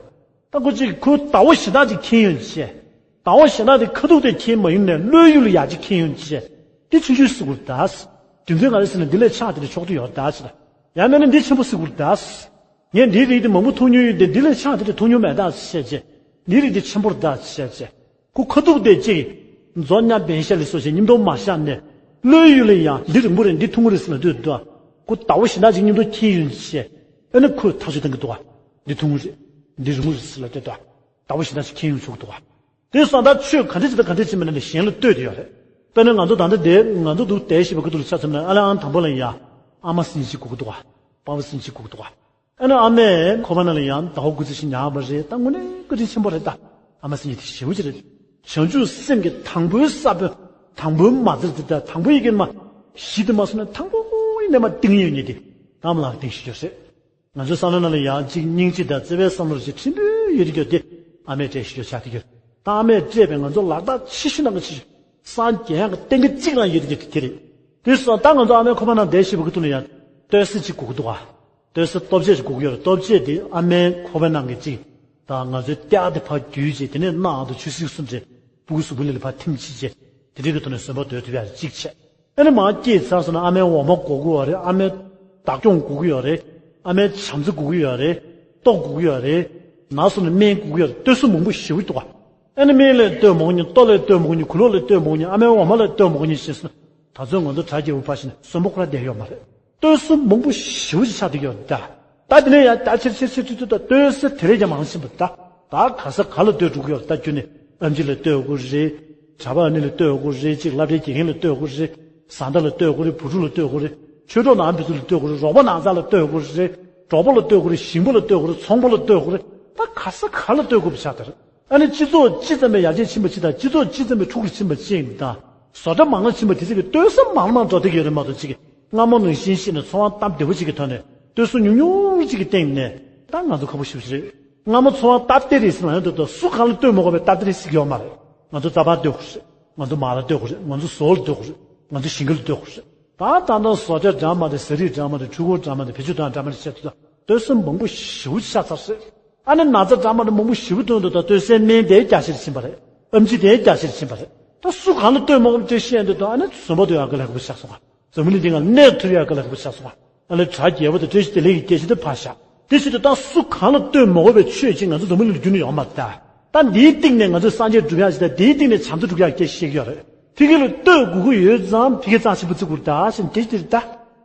ད་ཁོ་གཅིག་ཁོའི་ཟླ་བོ་གཞན་དག་ཅིག་མཁྱེན་ཡོང་བྱས། ཟླ་བོ་གཞན་དག་དེ་ཁ་ཐུག་དེ་མཁྱེན་མ་ཡོང་ནས་བློའི་ཡུལ་ལ་ཡག་ཅིག་མཁྱེན་ཡོང་བྱས། འདི་ཆུང་ཆུང་ཟེར་དགོས་རེད་ད། རྒྱུ་མཚན་ག་རེ་ཟེར་ན། འདི་ལས་ཆགས་དེ་འདྲ་ཆོག་ཏུ་ཡོད་རེད་ད་ཟེར། ཡང་མིན་ན་འདི་ཆེན་པོ་ཟེར་དགོས་རེད་ད། ངས་འདིའི་རིགས་དེ་མང་པོ་མཐོང་མྱོང་ཡོད་དེ། འདི་ལས་ཆགས་དེ་འདྲ་མཐོང་མྱོང་མེད་ད་ཟེར་བྱས། འདིའི་རིགས་དེ་ཆེན་པོ་རེད་ད་ཟེར་བྱས། ཁོ་ཁ་ཐུག་དེ་གཅིག་མཛོ་ཉ་བན་ཤ་ལི་སོགས་བྱས་སྙིང་སྟོབས་མ་བཞག་ནས། བློའི་ཡུལ་ལ་ཡང་འདི་རིང་པོ་རེད། འདི་ཐུང་ངུ་རེད་ཟེར་ལབ་དུས་དུ། ཁོ་ཟླ་བོ་གཞན་དག་ཅིག་མཉམ་དུ་མཁྱེན་ཡོང་བྱས། ཨ་ནི་ཁོས་ཐག་གཅོད་གཏོང་གི་འདུག་ག་འདི་ཐུང་ངུ་རེད། འདི་རིང་པོ་རེད་ཟེར་ལབ་དུས་དུ། ཟླ་བོ་གཞན་དག་ཅིག་མཁྱེན་ཡོང་ཆོག་གི་འདུག་ག་དེ་སོང་ཙང་ད་ཆོས་ག་འདྲ་ཅིག་དང་ག་འདྲ་ཅིག་མིན་ན་ནི་གཞན་ལ་ལྟོས་དེ་ཡོད་རེད། དཔེར་ན་ང་ཚོ་ད་ལྟ་དེ་ང་ཚོ་འདུག་བསྡད་བཞིན་པ་ཁ་ཐུག་ལ་ཆ་མཚོན་ན། ཨ་ལས་ཨང་དང་པོ་ལ་ཡང་ཨ་མ་སྲིན་གཅིག་སྒུག་གི་འདུག་ག་པ་ཕ་སྲིན་གཅིག་སྒུག་གི་འདུག་ག་ཨ་ནི་ཨ་མས་ཁོ་པ་ནང་ལ་ཡང་ཟླ་བ་དགུ་ཙམ་ཞིག་ཉར་བ་རེད། ད་དངོས་གནས་བཀའ་དྲིན་ཆེན་པོ་རེད་ད། ཨ་མ་སྲིན་གཅིག་དེ་ཞེ་པོ་ཅིག་རེད། བྱང་ཆུབ་སེམས་ཀྱི་དང་པོའི་ས་བོན། དང་པོའི་མ་རྩ་དེ། ད་དང་པོ་ཡི་གེ་མ་གཞི་དེ་མ་སོང་ན། དང་པོ་ཡི་ནས་མ་གཏིང་ཡོད་མཁན་དེ་ཨ་མ་ལགས་གཏིང་ཤེས་ཡོད་རེད། ང་ཚོའི་བསམ་བློ་ནང་ལ་ཡང་གཅིག་སྙིང་རྗེ་དང་བརྩེ་བའི་བསམ་བློ་ཞིག་ཕྲན་བུ་ཡོད་དེ་ཡོད་དེ། ཨ་མས་སྤྲད་ཤེས་ཡོད་ཆགས་དེ་ཡོད། ད་ཨ་མས་སྤྲད་པའི་ང་ཚོ་ལག་རྟགས་ཆེ་ཤོས་ནང་གི་ཆེ་ཤོས། སངས་རྒྱས་ཡང་གི་གཏན་གི་གཅིག་ལ་ཡོད་དེ་ཡོད་དེ་དེ་རེད། དེ་སོང་ད་ང་ཚོ་ཨ་མའི་ཁོ་པ་ནང་བསྡད་བཞིན་པ་ཁ་ཐུག་ལ་ཡང་ལྟོས་གསོལ་གཅིག་སྒུག་གི་འདུག་ག་ལྟོས་གསོལ་ལྟོ་འཕྱེ་ཅིག་སྒུག་གི་ཡོད་རེད། ལྟོ་འཕྱེ་དེ་ཨ་མའི་ཁོ་པའི་ནང་གི་གཅིག་དང་། ང་ཚོའི་ལྟེ་བ་དེ་ཕར་བརྒྱུད་བྱས། དེ་ནས་སྣ་ཨ་དང་ཆུ་སྲིན་གསུམ་དེ་སྤུ་གུ་གཟུགས་པོ་གཉིས་ལ་ཕར་ཐིམ་བྱས་བྱས། དེ་འདྲའི་གི་ཐོག་ནས་གསོན་པོ་སྡོད་ཐུབ་ཡ་གཅིག་བྱས། ཨ་ནི་མར་སྐྱེས་ཚར་སོང་ན་ཨ་མའི་འོ་མ་དགོས་ཀྱི་ཡོད་རེད། ཨ་མའི་བདག་སྐྱོང་དགོས་ཀྱི་ཡོད་རེད། ཨ་མའི་བྱམས་བརྩེ་དགོས་ཀྱི་ཡོད་རེད། ལྟོ་དགོས་ཀྱི་ཡོད་རེད། ན་སོང་ན་སྨན་དགོས་ཀྱི་ཡོད་རེད། ལྟོས་གསོལ་མང་པོ་ཞེ་པོ་འདུག་ག་ཨ་ནི་སྨན་ལ་ལྟོས་མ་དགོས་མཁན། ལྟོ་ལ་ལྟོས་མ་དགོས་མཁན། ཁུ་ལུ་ལ་ལྟོས་མ་དགོས་མཁན། ཨ་མའི་འོ་མ་ལ་ལྟོས་མ་དགོས་མཁན་ཞེས་སོང་ན། ད་ཚོད་ང་ཚོ་གྲྭ་རྒྱལ་པོ་ཕར་ཕྱིན་ནས་གསོན་པོ་ཁོ་རང་བསྡད་ཡོད་མ་རེད། ལྟོས་གསོལ་མང་པོ་ཞེ་པོ་ཅིག་ཆགས་བསྡད་ཡོད་རེད་ད། ད་དེ་ནས་ཡང་ད་ཆེར་ཆེར་ཆེར་ཆེར་ད་ལྟོས་གསོལ་དེ་རེས་ཀྱང་མང་ཕྱིན་པ་རེད་ད། ད་ག་ས་ག་ལ་ལྟོས་འགྲོ་གི་ཡོད་རེད། ད་ཁྱོད་ནི་ཨེམ་ཆི་ལ་ལྟོས་དགོས་རེད། གྲྭ་པ་ཨ་ནེ་ལ་ལྟོས་དགོས་རེད། ཅིག་སློབ་གྲྭའི་དགེ་རྒན་ལ་ལྟོས་དགོས་རེད། བཟའ་ཟླ་ལ་ལྟོས་དགོས་རེད། བུ་ཕྲུག་ལ་ལྟོས་དགོས་རེད། ཆོས་གྲོགས་ནང་མི་ཚོ་ལ་ལྟོས་དགོས་རེད། རོགས་པ་ནང་ཚང་ལ་ལྟོས་དགོས་རེད། གྲོགས་པོ་ལ་ལྟོས་དགོས་རེད། ཞིང་པ་ལ་ལྟོས་དགོས་རེད། ཚོང་པ་ལ་ལྟོས་དགོས་རེད། ད་ག་ས་ག་ལ་ལྟོས་དགོས་པ་ཆགས་ད་རེད། ཨ་ནི་སྤྱི་ཚོགས་ཅི་ཙམ་པའི་ཡར་རྒྱས་ཕྱིན་པ་ཅིག་དང་། སྤྱི་ཚོགས་ཅི་ཙམ་པའི་འཁྲུག་རེས་ཕྱིན་པ་ཅིག་དང་། བཟོ་གྲྭ་མང་རུ་ཕྱིན་པ་དེ་ཚོ་གི་ལྟོས་གསོལ་མང་རུ་མང་རུ་འགྲོ་བསྡད་ཀྱི་ཡོད་རེད་མ་གཏོགས། ཅིག་སྔ་མོ་ནང་བཞིན་བྱས་ནས་འཚོ་བ་སྟབས་བདེ་པོ་ཅིག་གི་ཐོག་ནས་ལྟོས་གསོལ་ཉུང་ཉུང་ཅིག་གི་སྟེང་ནས་ད་ང་ཚོ་ཁག་པོ་ཞེ་པོ་ཅིག་རེད། སྔ་མོ་འཚོ་བ་སྟབས་བདེ་རེད་ཟེར་ན་ཡང་འདུག་ད་སུ་གང་ལ་ལྟོས་མ་དགོས་པའི་སྟབས་བདེ་རེད་ཟེར་གྱི་ཡོད་མ་རེད། ང་ཚོ་རྩ་བར་ལྟོས་དགོས་རེད། ང་ཚོ་མར་ལ་ལྟོས་དགོས་རེད། ང་ཚོ་ཟུར་ལ་ལྟོས་དགོས་རེད། ང་ཚོ་ཞིང་ཁ་ལ་ལྟོས་དགོས་རེད། ད་ད་ལྟ་བཟོ་གྲྭ་འདྲ་མ་རེད། ཟ་རིགས་འདྲ་མ་རེད། འཕྲུལ་འཁོར་འདྲ་མ་རེད། བེད་སྤྱོད་གཏོང་ཡ་འདྲ་མ་རེད་བྱས་ཙང་ལྟོས་གསོལ་མང་པོ་ཞེ་པོ་ཅིག་ཆགས་ཚར་རེད། ཨ་ནི་ན་ཚ་འདྲ་མ་འདྲ་མང་པོ་ཞེ་པོ་ཐོན་འདུག་ད་ལྟོས་གསོལ་སྨན་དེ་རྒྱ་ཆེར་ཕྱིན་པ་རེད། ཨེམ་ཆི་དེ་རྒྱ་ཆེར་ཕྱིན་པ་རེད། ད་སུ་གང་ལ་ལྟོས་མ་དགོས་པ་ཅིག་བཤད་འདུག་ད་ཨ་ནི་གསོན་པོ་སྡོད་ཡག་གི་ལས་ཀ་པོ་ཆགས་སོང་ང་། འཛམ་བུ་གླིང་འདི་སྒང་གནས་ཐུབ་ཡག་གི་ལས་ཀ་པོ་ཆགས་སོང་ང་། ཨ་ལས་གྲྭ་རྒྱལ་པོ་དང་བཀྲ་ཤིས་བདེ་ལེགས་ཀྱི་སྐད་ཆ་དེ་ཕར་བཞག་དེ་བྱེད་དུས་ད་སུ་གང་ལ་ལྟོས་མ་དགོས་པའི་ཆོས་ཅིག་ང་ཚོ་འཛམ་བུ་གླིང་ལ་རྒྱུན་ནས་ཡོད་མ་རེད་ད། ད་འདིའི་སྟེང་ནས་ང་ཚོས་སངས་རྒྱས་སྒྲུབ་ཡག་ཅིག་དང་། འདིའི་སྟེང་ནས་བྱམས་བརྩེ་སྒྲུབ་ཡག་སྐད་ཆ་བཤད་ཀྱི་ཡོད་རེད། ཕ་གི་ལ་ལྟོས་དགོས་ཀྱི་ཡོད་ཙང་ཕ་གི་གཙང་ཆེན་པོ་བརྩི་དགོས་རེད་ད་ཟེར་ནས་སྐད་ཆ་དེ་རེད་ད།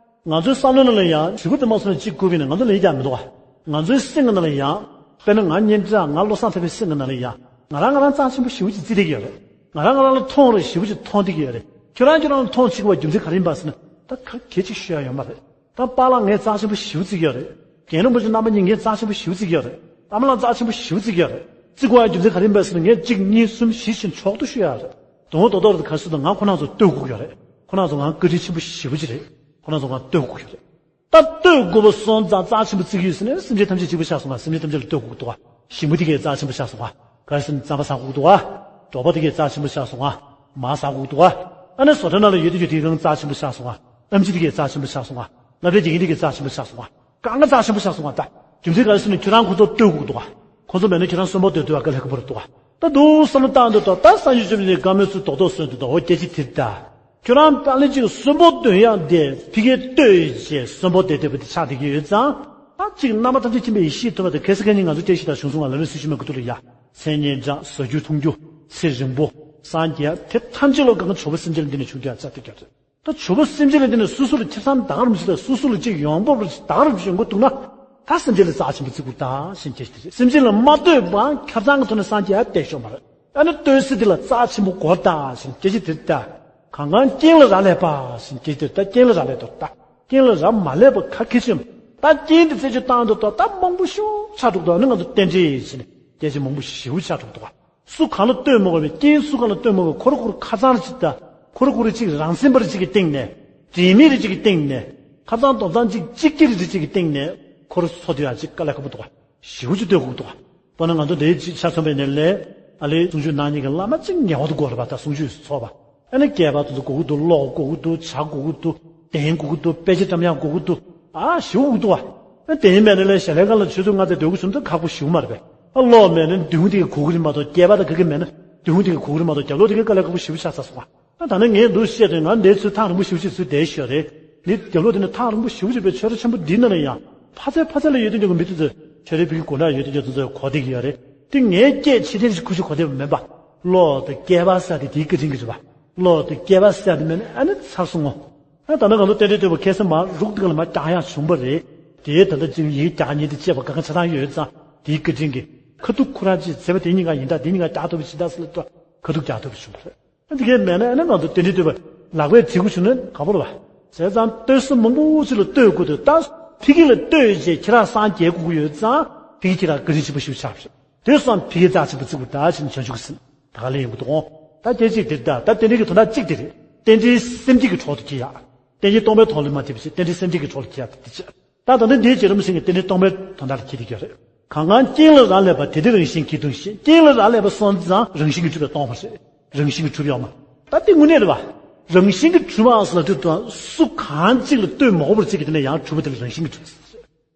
ང་ཚོའི་བསམ་བློ་ནང་ལ་ཡང་དྲི་བ་དེ་མ་སོང་ན་གཅིག་བཀོད་པ་ཡིན་ན་ང་ཚོ་ལ་ཡིད་ཀྱང་མི་འདུག་ག་ང་ཚོའི་སེམས་ཀྱི་ནང་ལ་ཡང་། དཔེར་ན་ང་སྙན་གྲགས། ང་བློ་བཟང་ཐར་པའི་སེམས་ཀྱི་ནང་ལ་ཡང་། ང་རང་ང་རང་གཙང་ཆེན་པོ་ཞེ་པོ་ཅིག་བརྩི་བསྡད་ཀྱི་ཡོད་རེད། ང་རང་ང་རང་ལ་མཐོང་རེ་ཞེ་པོ་ཅིག་མཐོང་བསྡད་ཀྱི་ཡོད་རེད། ཁྱོད་རང་ཁྱོད་རང་ལ་མཐོང་ཆེ་བའི་རྒྱུ་མཚན་ག་རེ་ཡིན་པ་ཟེར་ན། ད་ག་གལ་ཆེ་ཤོས་ཡང་ཡོད་མ་རེད། ད་པཱ་ལགས་ངས་གཙང་ཆེན་པོ་ཞེ་པོ་བརྩི་གི་ཡོད་རེད། རྒན་རིན་པོ་ཆེ་རྣམ་པ་གཉིས་ངས་གཙང་ཆེན་པོ་ཞེ་པོ་བརྩི་གི་ཡོད་རེད། ཨ་མ་ལགས་རྩ་ཆེན་པོ་ཞེ་པོ་བརྩི་གི་ཡོད་རེད། བརྩི་དགོས་ཡ་རྒྱུ་མཚན་ག་རེ་ཡིན་པ་ཟེར་ན། ངས་གཅིག་གཉིས་གསུམ་བཞི་བཞིན་མཆོག་ཏུ་ཞུ་ཡ་རེད། དོན་ངོ་རྡོག་རྡོག་རེད། ག་རེ་ཟེར་ན་ང་ཁོ་རང་ཚོ་བསྟོད་དགོས་ཀྱི་ཡོད་རེད། ཁོ་རང་ཚོ་ང་བཀའ་དྲིན་ཆེན་པོ་ཞེ་པོ་ཅིག་རེད། ཁོ་རང་ཚོ་ང་བསྟོད་དགོས་ཀྱི་ཡོད་རེད། ད་བསྟོད་དགོས་པ་སོང་ཙང་རྩ་ཆེན་པོ་བརྩི་གི་ཡོད་ཟེར་ནས་སེམས་ཅན་ཐམས་ཅད་གཅིག་པ་ཆགས་སོང་ང་། སེམས་ཅན་ཐམས་ཅད་ལ་བསྟོད་དགོས་ཀྱི་འདུག་ག་ཞི་མོ་དེ་གས་རྩ་ཆེན་པོ་ཆགས་སོང་ང་། ག་རེ་ཟེར་ན་རྩམ་པ་ཟ་དགོས་ཀྱི་འདུག་ག་གྲོགས་པོ་དེ་གས་རྩ་ཆེན་པོ་ཆགས་སོང་ང་། མར་ཟ་དགོས་ཀྱི་འདུག་ག་ཨ་ནི་བཟོ་གྲྭ་ནང་ལ་ཡོད་དུས་ཀྱི་དེ་གང་རྩ་ཆེན་པོ་ཆགས་སོང་ང་། ཨེམ་ཆི་དེ་གས་རྩ་ཆེན་པོ་ཆགས་སོང་ང་། སློབ་གྲྭའི་དགེ་རྒན་དེ་གས་རྩ་ཆེན་པོ་ཆགས་སོང་ང་། གང་ག་རྩ་ཆེན་པོ་ཆགས་སོང་ང་། ད་རྒྱུ་མཚན་ག་རེ་ཟེར་ན་ཁྱོད་རང་ཁོ་ཚོ་བསྟོད་དགོས་ཀྱི་འདུག་ག་ཁོ་ཚོ་མེད་ན་ཁྱོད་རང་གསོན་པོ་སྡོད་ཐུབ་པ་དཀའ་ལས་ཁག་པོ་རེད་འདུག་ག་ད་དུང་བསམ་བློ་བཏང་དུས་ད་ལྟ་སངས་རྒྱས་བཅོམ་ལྡན་འདས་བཀའ་མོལ་ཚུལ་རྡོག་རྡོག་གསུངས་དུས་ད། འོ་སྐད་ཆ་དེ་ད། ཁྱོད་རང་དཔེ་ལེགས་ཅིག་གསོན་པོ་འདོན་ཡག་དེ་ཕ་གིར་ལྟོས་བྱས་གསོན་པོ་བསྡད་བསྡད་པ་དེ་ཆགས་བསྡད་ཀྱི་ཡོད་ཙང་། ད་ཅིག་རྣམ་པ་ཐམས་ཅད་མཁྱེན་པའི་ཡེ་ཤེས་ཐོབ་པ་དང་ཁ་སང་ཁ་ཉིན་ང་ཚོ་བཀྲ་ཤིས་དང་བྱུང་སོང་ང་ལ་ལུས་སྲོག་ཤི་མ་གི་ཐུག་ལ་ཡ། མཚན་སྙན་གྲགས་བཟའ་རྒྱུ་འཐུང་རྒྱུ་ཚེ་རིང་པོ། སངས་རྒྱས་དེ་ཐམས་ཅད་ལོ་གང་ག་ཆོག་པ་སེམས་ཅན་ལ་འདི་ནས་བྱུང་རྒྱུ་ཡ་ཚ་དེ་རྒྱབ་རེད། ད་ཆོག་པ་སེམས་ཅན་ལ་འདི་ནས་སོ་སོ་ལ་ཁེ་བཟང་ད་ག་རུ་མི་ཆེ་ད་སོ་སོ་ལ་ཅིག་ཡོང་འབབ་རུ་ད་ག་རུ་ཡོང་གི་འདུག་ན། ད་སེམས་ཅན་ལ་རྩ་ཆེན་པོ་བརྩི་དགོས་ད་ཞེས་བྱས་ཏེ་རེད། སེམས་ཅན་ལ་མ་བསྟོད་པའང་ཁེ་བཟང་གི་ཐོག་ནས་སངས་རྒྱས་ཡ་བསྟན་ཤོག་མ་རེད། ཨ་ནི་བསྟོད་ཚིག་འདི་ལ་རྩ་ཆེན་པོ་དགོས་ད་ཞེས་བྱས་ཏེ་རེད་ད། གང་གང་རྐྱེན་ལ་རག་ལས་པ་ཞེས་བྱས་ཏེ་ད་རྐྱེན་ལ་རག་ལས་དོ་ད། རྐྱེན་ལ་རག་མ་ལས་པ་ག་གེ་ཆེན། ད་རྐྱེན་འདི་རྩད་གཅོད་བཏང་དུས་ད་ད་མང་པོ་ཞིག་ཆགས་འགྲོ་གི་འདུག་ཨ་ནི་ང་ཚོ་རྟེན་འབྲེལ་ཟེར་ནས་སྐད་ཆ་མང་པོ་ཞིག་ཆགས་འགྲོ་གི་འདུག་སུ་གང་ལ་བསྟོད་མ་དགོས་པའི་རྐྱེན་སུ་གང་ལ་བསྟོད་མ་དགོས། ཁོ་ར་ཁོ་ར་ཁ་ཚང་རེ་ཅིག་དང་ཁོ་ར་ཁོ་ར་ཅིག་རང་སེམས་པ་རེ་ཅིག་གི་སྟེང་ནས། དྲན་མེད་རེ་ཅིག་གི་སྟེང་ནས། ཁ་ཚང་དོན་ཚང་ཅིག་གཅིག་གི་རེ་ཅིག་གི་སྟེང་ནས་ཁོ་ར་འཚོ་དུས་ཡང་ཅིག་དཀའ་ལས་ཁག་པོ་འདུག་ག་ཞེ་པོ་ཅིག་བསྟོད་དགོས་ཀྱི་འདུག་ག་དཔེར་ན་ང་ཚོ་འདིའི་ཆ་མཚོན་པའི་ནས་ལས་ཨ་ལེ་གསུང་ཆོས་གནང་མཁན་གྱི་བླ་མ་གཅིག་ངེས་པར་དུ་དགོས་རེད་པ། ད་གསུང་ཆོས་ཚོགས་པ། ཨ་ནི་སྐལ་པ་དེ་ཚོ་དགོས་ཀྱི་འདུག་གློག་དགོས་ཀྱི་འདུག་ཇ་དགོས་ཀྱི་འདུག་གདན་དགོས་ཀྱི་འདུག་དཔེ་ཆ་བཀྲམ་ཡག་དགོས་ཀྱི་འདུག་ཨ་ཞེ་པོ་དགོས་ཀྱི་འདུག་ག་ཨ་གདན་མེད་ན་ལས་ཞལ་ལས་ཁང་ལ་ཆུ་ཚོད་ལྔ་དང་སྡོད་དགོས་བྱུང་ན་ཁག་པོ་ཞེ་པོ་མ་རེད་པས། ཨ་གློག་མེད་ན་མདུན་དེ་གི་གོ་གི་རེད་མ་གཏོགས། སྐལ་པ་དང་ག་གི་མེད་ན་མདུན་དེ་གི་གོ་གི་རེད་མ་གཏོགས། རྒྱབ་ལོགས་དེ་གི་དཀའ་ལས་ཁག་པོ་ཞེ་པོ་ཆགས་ཚར་སོང་ཨ། ད་ནི་ངས་འདུག་བཤད་དུས་ང་འདིའི་ཚུལ་ཐག་རིང་པོ་ཞེ་པོ་ཅིག་ཚུར་བསྡད་ཤོག་རེད། འདི་རྒྱབ་ལོགས་དེ་ནི་ཐག་རིང་པོ་ཞེ་པོ་ཅིག་པའི་ཆོས་ར་ཆེན་པོ་འདི་ན་ལ་ཡང་ཕ་ཚལ་ཕ་ཚལ་ལ་ཡོད་དུས་ཀྱང་མི་དེ་ཚོ་ཆོས་རའི་བོད་ཀྱི་སྒོ་འགྲམ་ཡོད་དུས་ཀྱང་དེ་ཚོ་གོ་བསྡད་ཀྱི་ཡོད་རེད། དེ་ངའི་སྐད་ཆེ་ཐེངས་ཤིག་ཁུ་ཤུ་གོ་བསྡད་པ་མིན་པ། གློག་དང་སྐལ་པ་ཟེར་དེ་དེའི་བཀའ་དྲིན་གྱིས་རེད་པ། གློག་དང་སྐལ་པ་ཟེར་དེ་མེད་ན་ཨ་ནི་ཚར་སོང་ངོ་། ཨ་ད་ནི་ང་ཚོ་རྟེན་འབྲེལ་བསྟོད་པ་ཁ་སང་མ་རུག་དེ་ག་ལ་མ་རྒྱག་ཡག་བྱུང་པ་རེད། དེའི་ད་ལྟ་ཅིག་ཡིག་རྒྱག་མཁན་དེ་བཅས་པ་གང་ག་ཆ་ཚང་ཡོད་ཙང་དེའི་བཀའ་དྲིན་གྱིས་ཁ་ཐུག་ཁོ་རང་ཅིག་བྱས་པ་དེ་གཉིས་ཀ་ཡིན་ད། དེ་གཉིས་ཀ་རྒྱག་ཐུབ་པ་ཇི་ལྟར་ཟེར་ལ་ལྟོས། ཁ་ཐུག་རྒྱག་ཐུབ་པ་བྱུང་པ་རེད། ཨ་འདི་གས་མེད་ན་ཨ་ནི་ང་ཚོ་རྟེན་འབྲེལ་བསྟོད་པ་ལག་པས་བྲིས་དགོས་བྱུང་ན་ག་པོ་རེད་པ། བྱས་ཙང་བསྟོད་ས་མང་པོ་ཅིག་ལ་བསྟོད་དགོས་འདུག་ད་ཕ་གི་ལ་བསྟོད་བྱས་ཁྱེད་རང་སངས་རྒྱས་དགོས་ཀྱི་ཡོད་ཙང་ཕ་གི་ཁྱེད་རང་བཀའ་དྲིན་ཆེན་པོ་ཞེ་པོ་ཆགས་པ་རེད། དེ་སོང་ཕ་གི་རྩ་ཆེན་པོ་བརྩི་དགོས་ད་ཕྱིན་བྱང་ཆུབ་ཀྱི་སེམས་ད་ག་ལས་ཡོང་གི་འདུག་འོང་། ད་སྐད་ཅིག་དེ་ད་ད་རྟེན་འབྲེལ་གྱི་དོན་དག་གཅིག་དེ་རེད། རྟེན་འབྲེལ་སེམས་བསྐྱེད་ཀྱི་གྲོགས་དེ་སྐྱེ་ཡག་རྟེན་འབྲེལ་སྟོང་པའི་དོན་ལ་མ་བརྟེན་པ་བྱས་རྟེན་འབྲེལ་སེམས་བསྐྱེད་ཀྱི་གྲོགས་ལ་སྐྱེ་ཡག་དེ་བྱས། ད་ད་ལྟ་འདིའི་རྗེ་རིན་པོ་ཆེ་གིས་རྟེན་འབྲེལ་སྟོང་པའི་དོན་དག་ལ་འཁྱེར་བསྡད་ཀྱི་ཡོད་རེད། གང་གང་རྐྱེན་ལ་རག་ལས་པ་དེ་དེ་རང་བཞིན་གྱིས་སྟོང་ཞིང་། རྐྱེན་ལ་རག་ལས་པ་སོང་ཙང་རང་བཞིན་གྱིས་གྲུབ་པས་སྟོང་བ་རེད། རང་བཞིན་གྱིས་གྲུབ་ཡོད་མ། ད་དེ་དངོས་གནས་རེད་པ། རང་བཞིན་གྱིས་གྲུབ་པ་ཟེར་ལ་དུས་དང་སུ་གང་གཅིག་ལ་ལྟོས་མ་དགོས་པར་བྱེད་ཀྱི་དེ་ནས་ཡང་གྲུབ་པ་དེ་ལ་རང་བཞིན་གྱིས་གྲུབ།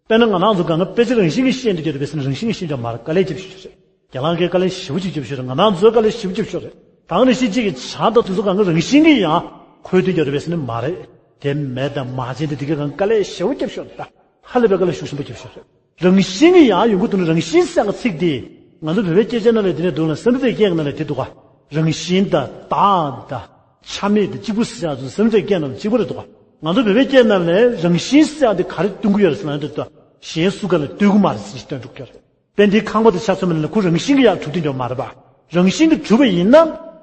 དཔེར་ན་ང་རང་ཚོ་གང་ག་དཔེ་ཆ་རང་བཞིན་གྱིས་ཤེས་འདི་རྒྱབ་རེད་པས་ཟེར་ན་རང་བཞིན་གྱིས་ཤེས་འདི་མ་རེད། དཀའ་ལས་རྒྱབ་ཤོག་རེད། རྒན་ལགས་ཀྱིས་དཀའ་ལས་ཞེ་པོ་ཅིག་རྒྱབ་ཤོག་རེད། ང་རང་ཚོས་དཀའ་ལས་ཞེ་པོ་རྒྱབ་ཤོག་རེད། ད་རང་བཞིན་གཅིག་གི་ཆ་དང་དེ་ཚོ་གང་ག་རང་བཞིན་གྱིས་ཡང་ཁོ་འདི་རྒྱབ་རེད་པས་ཟེར་ན་མ་རེད། དེ་མེད་དང་མ་བྱས་འདི་དེ་ག་གང་དཀའ་ལས་ཞེ་པོ་རྒྱབ་ཤོག་རེད། ད་ཧ་ལས་པའི་དཀའ་ལས་ཤུགས་ཆེན་པོ་རྒྱབ་ཤོག་རེད། རང་བཞིན་གྱིས་ཡང་ཡོང་གི་འདུག་ན། རང་བཞིན་ཟེར་ཡག་ཚིག་འདི་ང་ཚོ་བོད་པའི་སྐད་ཆ་ནང་ལ་དེ་ནས་འདུག་ལ་སེམས་ཁྲལ་སྐད་ནང་ལ་དེ་འདུག་ག་རང་བཞིན་དང་བདག་དང་ཆ་མེད་དང་གཅིག་པུ་ཟེར་ཡག་ཚོ་སེམས་ཁྲལ་སྐད་ནང་ལ་གཅིག་པ་རེད་འདུག་ག་ང་ཚོ་བོད་པའི་སྐད་ནང་ལ་རང་བཞིན་ཟེར་ཡག་འདི་ག་རེ་སྟོན་གྱི་ཡོད་རེད་ཟེར་ན་འདི་ལྟ་གཞན་སུ་ག་ལ་ལྟོས་གི་མ་རེད་ཟེར་ཞིག་སྟོན་འགྲོ་གི་ཡོད་རེད། དཔེ་འདིའི་ཁང་པ་དེ་ཆ་མཚོན་པ་ཡིན་ན་ཁོ་རང་བཞིན་གྱིས་ཡར་གྲུབ་དེ་འགྱོ་མ་རེད་པ། རང་བཞིན་གྱིས་གྲུབ་པ་ཡིན་ན་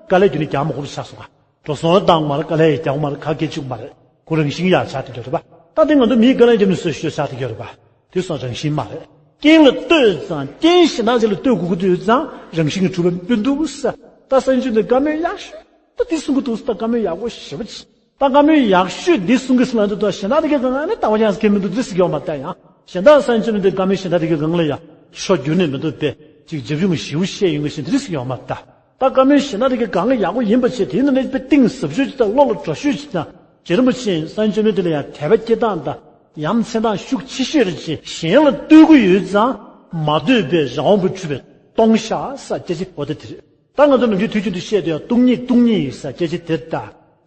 དཀའ་ལས་རྒྱུ་ནི་རྒྱག་མ་དགོས་པ་ཆགས་སོང་ང་། འགྲོ་སོང་བཏང་མ་རེད། དཀའ་ལས་ཡང་རྒྱག་མ་རེད། ཁ་སྐད་ཅིག་མ་རེད། ཁོ་རང་བཞིན་གྱིས་ཡར་ཆགས་དེ་འགྱོ་རེད་པ། ད་དེ་ང་ཚོ་མིའི་དཀའ་ལས་རྒྱབ་ནས་བཟོས་ཤོས་ཆགས་དེ་འགྱོ་རེད་པ། དེ་སོང་རང་བཞིན་མ་རེད། རྐྱེན་ལ་ལྟོས་ཙང་རྐྱེན་གཞན་དག་ཅིག་ལ་ལྟོས་དགོས་ཀྱི་ཡོད་ཙང་རང་བཞིན་གྱིས་གྲུབ་པ་མི་འདུག་ས། ད་སངས་རྒྱས་བཅོམ་ལྡན་བཀའ་མོལ་ཡག་ཤོས་ད་དེ་གསུང་གི་འདུག་ས། ད་བཀའ་མོལ་ཡག་པོ་ཞེ་པོ་ཅིག་ད་བཀའ་མོལ་ཡག་ཤོས་འདི་གསུང་གི་ཟེར་ལ་འདི་དང་གཞན་དག་དེ་གའི་སྒང་ལ་ནི་ལྟ་བ་ཡང་ཟེར་མཁན་མི་འདུག་འདི་ཟེར་གྱི་ཡོད་མ་རེད་ད། ཡང་གཞན་དག་སངས་རྒྱས་བཅོམ་ལྡན་འདས་བཀའ་མོལ་གཞན་དག་དེ་གའི་སྒང་ལ་ཡང་ཕྱོགས་བསྒྱུར་ནས་མི་འདུག་པས་ཅིག་རྒྱབ་ཡོང་གི་ཞེ་པོ་བཤད་ཡོང་གི་ཞེས་འདི་ཟེར་གྱི་ཡོད་མ་རེད་ད། ད་བཀའ་མོལ་གཞན་དག་དེ་གའི་སྒང་ལ་ཡག་པོ་ཡིན་པ་བྱས་དེ་ནི་ནི་དཔེ་གཏིང་ཟབ་ཤོས་ཅིག་དང་བློ་ལ་འགྲོ་ཤོས་ཅིག་དང་། རྗེ་རིན་པོ་ཆེས་སངས་རྒྱས་བཅོམ་ལྡན་འདས་ལ་ཡང་དད་པ་སྐྱེ་སྟངས་དང་ཡ་མཚན་སྟངས་ཤུགས་ཆེ་ཤོས་རེད་ཅེས་གཞན་ལ་ལྟོས་ཀྱི་ཡོད་ཙང་མ་ལྟོས་པའི་རང་དབང་པོ་གྲུབ་པས་སྟོང་ཤག་ས་སྐད་ཅིག་འོ་ད་དེ་རེད། ད་ང་ཚོ་ནམ་རྒྱུན་དུས་རྒྱུན་དུ་བཤད་དུ་ཡང་སྟོང་ཉིད་སྟོང་ཉིད་ཡིན་ས་སྐད་ཅིག་དེ་ལྟ།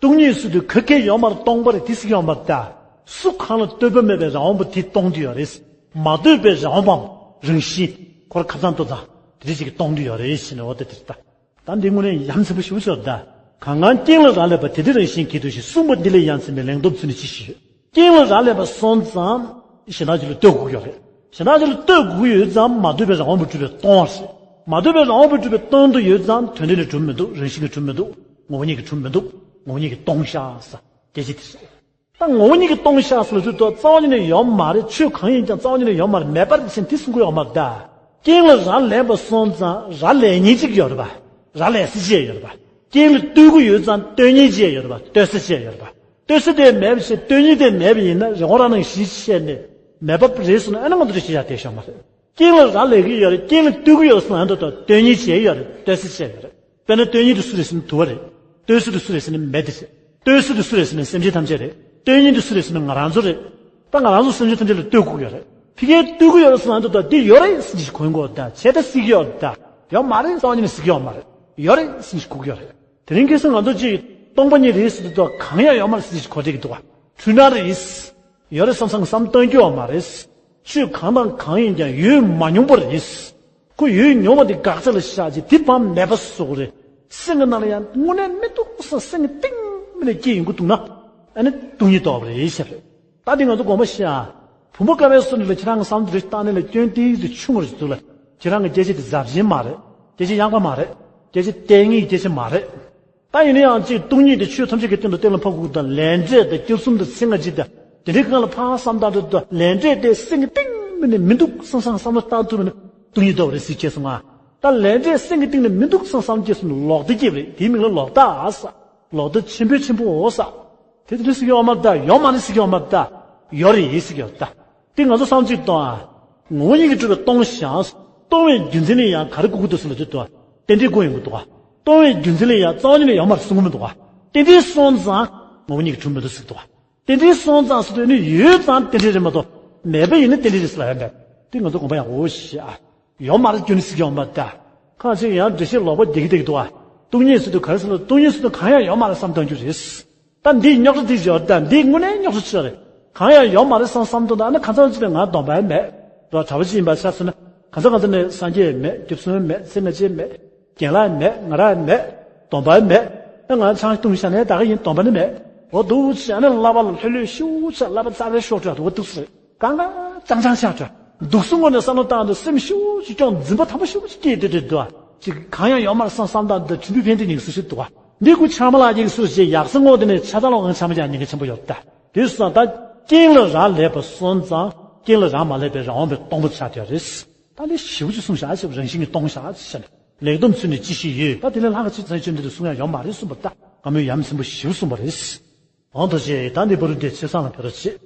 སྟོང་ཉིད་ཟེར་དུས་ག་གེ་ཡོད་མ་རེད། སྟོང་པ་རེད་དེ་ཟེར་ཡོད་མ་རེད་ད། སུ་གང་ལ་ལྟོས་པ་མེད་པའི་རང་དབང་པོ་དེ་སྟོང་དུ་ཡོད་རེད། མ་ལྟོས་པའི་རང་དབང་པའམ་རང་བཞིན་ཁོ་ར་ཁ་ཚང་ལྟོ་ཚང་དེ་རེད་ཅིག་གི་སྟོང་དུ་ཡོད་རེད་ཟེར་ནས་འོ་ད་དེ་ལྟ། ད་འདི་དངོས་གནས་ཡ་མཚན་པོ་ཞེ་པོ་ཅིག་རེད་ད། གང་གང་རྐྱེན་ལ་རག་ལས་པ་དེ་དེ་རང་བཞིན་གྱིས་འདུག་ཞེས་གསུངས་པ་འདི་ལས་ཡ་མཚན་པའི་ལན་སྟོབས་ཚུལ་ནི་ཅི་ཞིག་ཡོད། རྐྱེན་ལ་རག་ལས་པ་སོང་ཙང་གཞན་དག་ཅིག་ལ་ལྟོས་དགོས་ཀྱི་ཡོད་རེད། གཞན་དག་ཅིག་ལ་ལྟོས་དགོས་ཀྱི་ཡོད་ཙང་མ་ལྟོས་པའི་རང་དབང་པོས་གྲུབ་པས་སྟོང་བ་རེད། མ་ལྟོས་པའི་རང་དབང་པོས་གྲུབ་པས་སྟོང་དུ་ཡོད་ཙང་དོན་ལྡན་ལས་གྲུབ་མི་འདུག་རང་བཞིན་གྱིས་གྲུབ་མི་འདུག་ངོ་བོ་ཉིད་ཀྱིས་གྲུབ་མི་འདུག་ངོ་བོ་ཉིད་ཀྱིས་སྟོང་ཤག་ས་སྐད་ཅིག་དེ་རེད། ད་ངོ་བོ་ཉིད་ཀྱིས་སྟོང་ཤག་ཟེར་ལ་དུས་ད་རྩ་བ་ཉིད་ནས་ཡོད་མ་རེད། ཆོས་གང་ཡིན་ཀྱང་རྩ་བ་ཉིད་ནས་ཡོད་མ་རེད། མེད་པར་ཟིན་དེ་གསུང་གི་ཡོད་མ་རེད་ད། རྐྱེན་ལ་རག་ལས་པ་སོང་ཙང་རག་ལས་མཁན་གཅིག་ཡོད་རེད་པ། རག་ལས་སྲིད་ཅེས་ཡོད་རེད་པ། རྐྱེན་ལ་ལྟོས་གི་ཡོད་ཙང་ལྟོས་མཁན་གཅིག་ཡོད་རེད་པ། ལྟོས་སྲིད་ཅེས་ཡོད་རེད་པ། ལྟོས་སྲིད་དེ་མེད་པ་བྱས་ལྟོས་མཁན་དེ་མེད་པ་ཡིན་ན་རི་ཀོན་རང་ནང་གཞི་བྱས་ནས་མེད་པ་རེད་ཟེར་ན་ཨ་ན་ང་ཚོ་ལ་ཤེས་བྱ་དེ་ཤོག་མ་རེད། རྐྱེན་ལ་རག་ལས་ཀྱི་ཡོད་རེད། རྐྱེན་ལ་ལྟོས་ཀྱི་ཡོད་སོང་ཨ་འདོད་དང་ལྟོས་མཁན་བྱས་ཡོད་རེད། ལྟོས་སྲིད་བྱས་ཡོད་རེད། དཔེར་ན་ལྟོས་མཁན་དེ་སུ་རེད་ཟེར་ན་དུ་བ་རེད། ལྟོས་སྲིད་དེ་སུ་རེད་ཟེར་ན་མེ་དེ་རེད། ལྟོས་སྲིད་དེ་སུ་རེད་ཟེར་ན་སེམས་ཅན་ཐམས་ཅད་རེད། ལྟོས་མཁན་དེ་སུ་རེད་ཟེར་ན་ང་རང་ཚོ་རེད། ད་ང་རང་ཚོ་སེམས་ཅན་ཐམས་ཅད་ལ་ལྟོས་དགོས་ཀྱི་ཡོད་རེད། ཕ་གིར་ལྟོས་ཀྱི་ཡོད་རེད་ཟེར་ན་འདོད་དང་འདི་ཡོད་རེད་ཟེར་ནས་གོ་དགོས་ད། བྱས་ད་སྲིད་ཀྱི་ཡོད་ད། ཡོད་མ་རེད་རྩ་བ་ཉིད་ནས་སྲིད་ཀྱི་ཡོད་མ་རེད། ཡོད་རེད་ཟེར་ནས་གོ་གི་ཡོད་རེད། དེ་རིང་ཁ་སང་ང་ཚོ་གཅིག་སྟོང་པ་ཉིད་རེད་ཟེར་དུས་གང་ཡང་ཡོད་མ་རེད་ཟེར་གོ་བསྡད་ཀྱི་འདུག་བ། འཁྲུལ་སྣང་རེད། ཡོད་རེད་བསམ་བསམ་བསམ་བཏང་རྒྱུ་ཡོད་མ་རེད། ཆོས་གང་དང་གང་ཡིན་ཀྱང་ཡོད་མ་མྱོང་པ་རེད། ཁོ་ཡོད་མྱོང་བ་དེ་དགག་བྱ་ལ་བཞག་ཅིག་དེ་བམ་མེད་པ་བཟོ་གི་རེད། སེམས་ཀྱི་ནང་ལ་ཡང་དངོས་གནས་མི་འདུག་བསམ་སེམས་ཀྱི་གཏིང་མི་ལ་སྐྱེ་ཡོང་གི་འདུག་ན། ཨ་ནི་སྟོང་ཉིད་རྟོགས་པ་རེད་ཤག་རེད། ད་དེ་ང་ཚོ་དགོངས་པ་བཞེས་ཨ། བུམ་པ་དཀར་པོའི་སོ་ནི་ལ་ཁྱེད་རང་གི་བསམ་བློ་རེ་བཏང་ནས་ལ་སྐྱོན་ཏིག་ཙམ་ཆུང་ངུ་རེ་འདུག་ལ། ཁྱེད་རང་གི་སྐད་ཆ་དེ་ཟབ་ཅན་མ་རེད། སྐད་ཆ་ཡངས་པ་མ་རེད། སྐད་ཆ་གཏད་ངེས་ཀྱི་སྐད་ཆ་མ་རེད། ད་ཡིན་ན་ཡང་གཅིག་སྟོང་ཉིད་དེ་ཆོས་ཐམས་ཅད་ཀྱི་སྟེང་དུ་གཏན་ལ་ཕབ་དགོས་དང་ལས་འབྲས་དང་སྐྱེད་གསུམ་དང་ཚེ་སྔ་ཕྱི་དང་དེ་འདྲའི་སྒང་ལ་ཕར་བསམ་བཏང་དུས་ལས་འབྲས་དེ་སེམས་ཀྱི་གཏིང་མི་ནས་མི་འདུག་བསམ་བསམ་བསམ་བློ་བཏང་ཐུབ་མིན་ན་སྟོང་ཉིད་རྟོགས་པ་རེད་ཟེར་སྐྱེས་སོང་ང་། ད་ལས་འབྲས་སེམས་ཀྱི་གཏིང་ནས་མི་འདུག་བསམ་བསམ་སྐྱེས་སོང་ན་ལོག་ལྟ་སྐྱེས་པ་རེད། དེའི་མིང་ལ་ལོག་ལྟ་ཨ་ས། ལོག་ལྟ་ཆེན་པོའི་ཆེན་པོའོ་ས། དེ་དེ་འདྲ་ཟེར་གྱི་ཡོད་མ་རེད་ད། ཡོད་མ་རེད་ཟེར་གྱི་ཡོད་མ་རེད་ད། ཡོད་རེད་ཟེར་གྱི་ཡོད་ད། དེ་ང་ཚོ་བསམ་གཅིག་གཏོང་ཨ། ངོ་བོ་ཉིད་ཀྱིས་གྲུབ་པའི་སྟོང་ཞེས། སྟོང་བའི་རྒྱུ་མཚན་ལ་ཡང་ག་རེ་གོ་གི་འདུག་ཟེར་ན་དེ་འདུག་ཨ། རྟེན་འབྲེལ་གོ་ཡོང་གི་འདུག་ཨ། སྟོང་བའི་རྒྱུ་མཚན་ལ་ཡང་རྩ་བ་ཉིད་ནས་ཡོད་མ་རེད་གསུང་གི་མི་འདུག་ཨ། རྟེན་འབྲེལ་སོང་ཙང་ངོ་བོ་ཉིད་ཀྱིས་གྲུབ་མི་འདུག་ཟེར་གི་འདུག་ཨ། རྟེན་འབྲེལ་སོང་ཙང་ཟེར་དུས་ནི་ཡོད་ཙང་རྟེན་འབྲེལ་རེད་མ་གཏོགས་མེད་པ་ཡིན་ན་རྟེན་འབྲེལ་རེད་ཟེར་ལབ་ཡ་མེད། དེ་ང་ཚོ་དགོངས་པ་ཡག་པོ་བཞེས་ཨ། ཡོད་མ་རེད་རྒྱུ་ནི་ཟེར་གྱི་ཡོད་མ་རེད་ད། ཁ་ཅིག་ཡང་འགྲེལ་བཤད་ལོག་པ་རྒྱག་གི་བསྡད་ཀྱི་འདུག་ཨ། སྟོང་ཉིད་ཟེར་དུས་ག་རེ་ཟེར་ན་སྟོང་ཉིད་ཟེར་དུས་གང་ཡང་ཡོད་མ་རེད་བསམ་གཏོང་རྒྱུ་རེད། ད་འདི་རྙོག་དྲ་འདི་ཡོད་ད། འདི་དངོས་གནས་རྙོག་དྲ་ཆེ་རེད། གང་ཡང་ཡོད་མ་རེད་བསམ་བསམ་གཏོང་ད་ཨ་ནི་གང་ཚང་ཅིག་ལ་ང་སྡོམ་པ་ཡང་མེད། རོ་གྲྭ་པ་ཅིག་ཡིན་པ་ཆ་མཚོན་ན་གང་ཚང་གང་ཚང་ནས་སངས་རྒྱས་མེད། རྒྱུ་མཚན་མེད། ཚེ་སྔ་ཕྱི་མེད། རྒན་ལགས་མེད། ང་རང་མེད། སྡོམ་པ་མེད། ཨ་ང་ཆང་བཏུང་བཞག་ནས་ད་ག་ཡིན་སྡོམ་པ་ནི་མེད། འོ་འདུག་ཅེས་ཨ་ནི་ལག་པ་ལ་ལྷོད་ལྷོད་ཤུགས་ཆེ་ལག་པ་རྩ་བའི་ཤོག་དྲ་འདུག་འདུག་སེ་གང་ག་ཅང་ཅང་ཤག་དྲ་འདུག་སེ་ངོ་ནས་བསམ་བློ་བཏང་དུས་སེམས་ཤུགས་ཆེ་སྐྱོ་འཛིན་པ་དམ་པ་ཤུགས་ཆེ་སྐྱེས་དེ་དེ་འདུག་ཅིག་གང་ཡང་ཡོད་མ་རེད་བསམ་བསམ་བཏང་དུས་དྲིན་པའི་ཕན་བདེ་ཉིག་སུ་ཞིག་འདུག་བ། འདི་ཀུ་ཆ་མ་ལག་ཅིག་སུ་ཞིག་ཡག་སེ་ངོ་དེ་ནས་ཆ་ཚང་ལོག་ངང་ཆ་མ་ཅང་ཉེན་ཁ་ཆེན་པོ་ཡོད་ད། དེ་སོང་ད་རྐྱེན་ལ་རག་ལས་པ་སོང་ཙང་རྐྱེན་ལ་རག་མ་ལས་པའི་རང་དབང་པའི་སྟོང་པ་ཆགས་བསྡད་རེད། ད་ལས་ཞིབ་ཅིག་གསུངས་བཞག་ཅིག་རང་བཞིན་གྱིས་སྟོང་བཞག་ཅིག་བཤད་ནས་ལེགས་སྡོམ་ཚུལ་ནི་ཅི་ཞིག་ཡོད། ད་དེ་ལས་ལྷག་ག་ཅིག་ཚང་ཆོས་འདི་རུ་གསུང་ཡ་ཡོད་མ་རེད་གསུངས་པ་ད་བཀའ་མོལ་ཡ་མཚན་པོ་ཞིབ་གསུངས་པ་རེད། འོང་དོ་ཅེ་ད་འདི་བར་དུ་དེ་ཆེ་ཚང་ལ་ཕེབས་རོགས་བྱེད།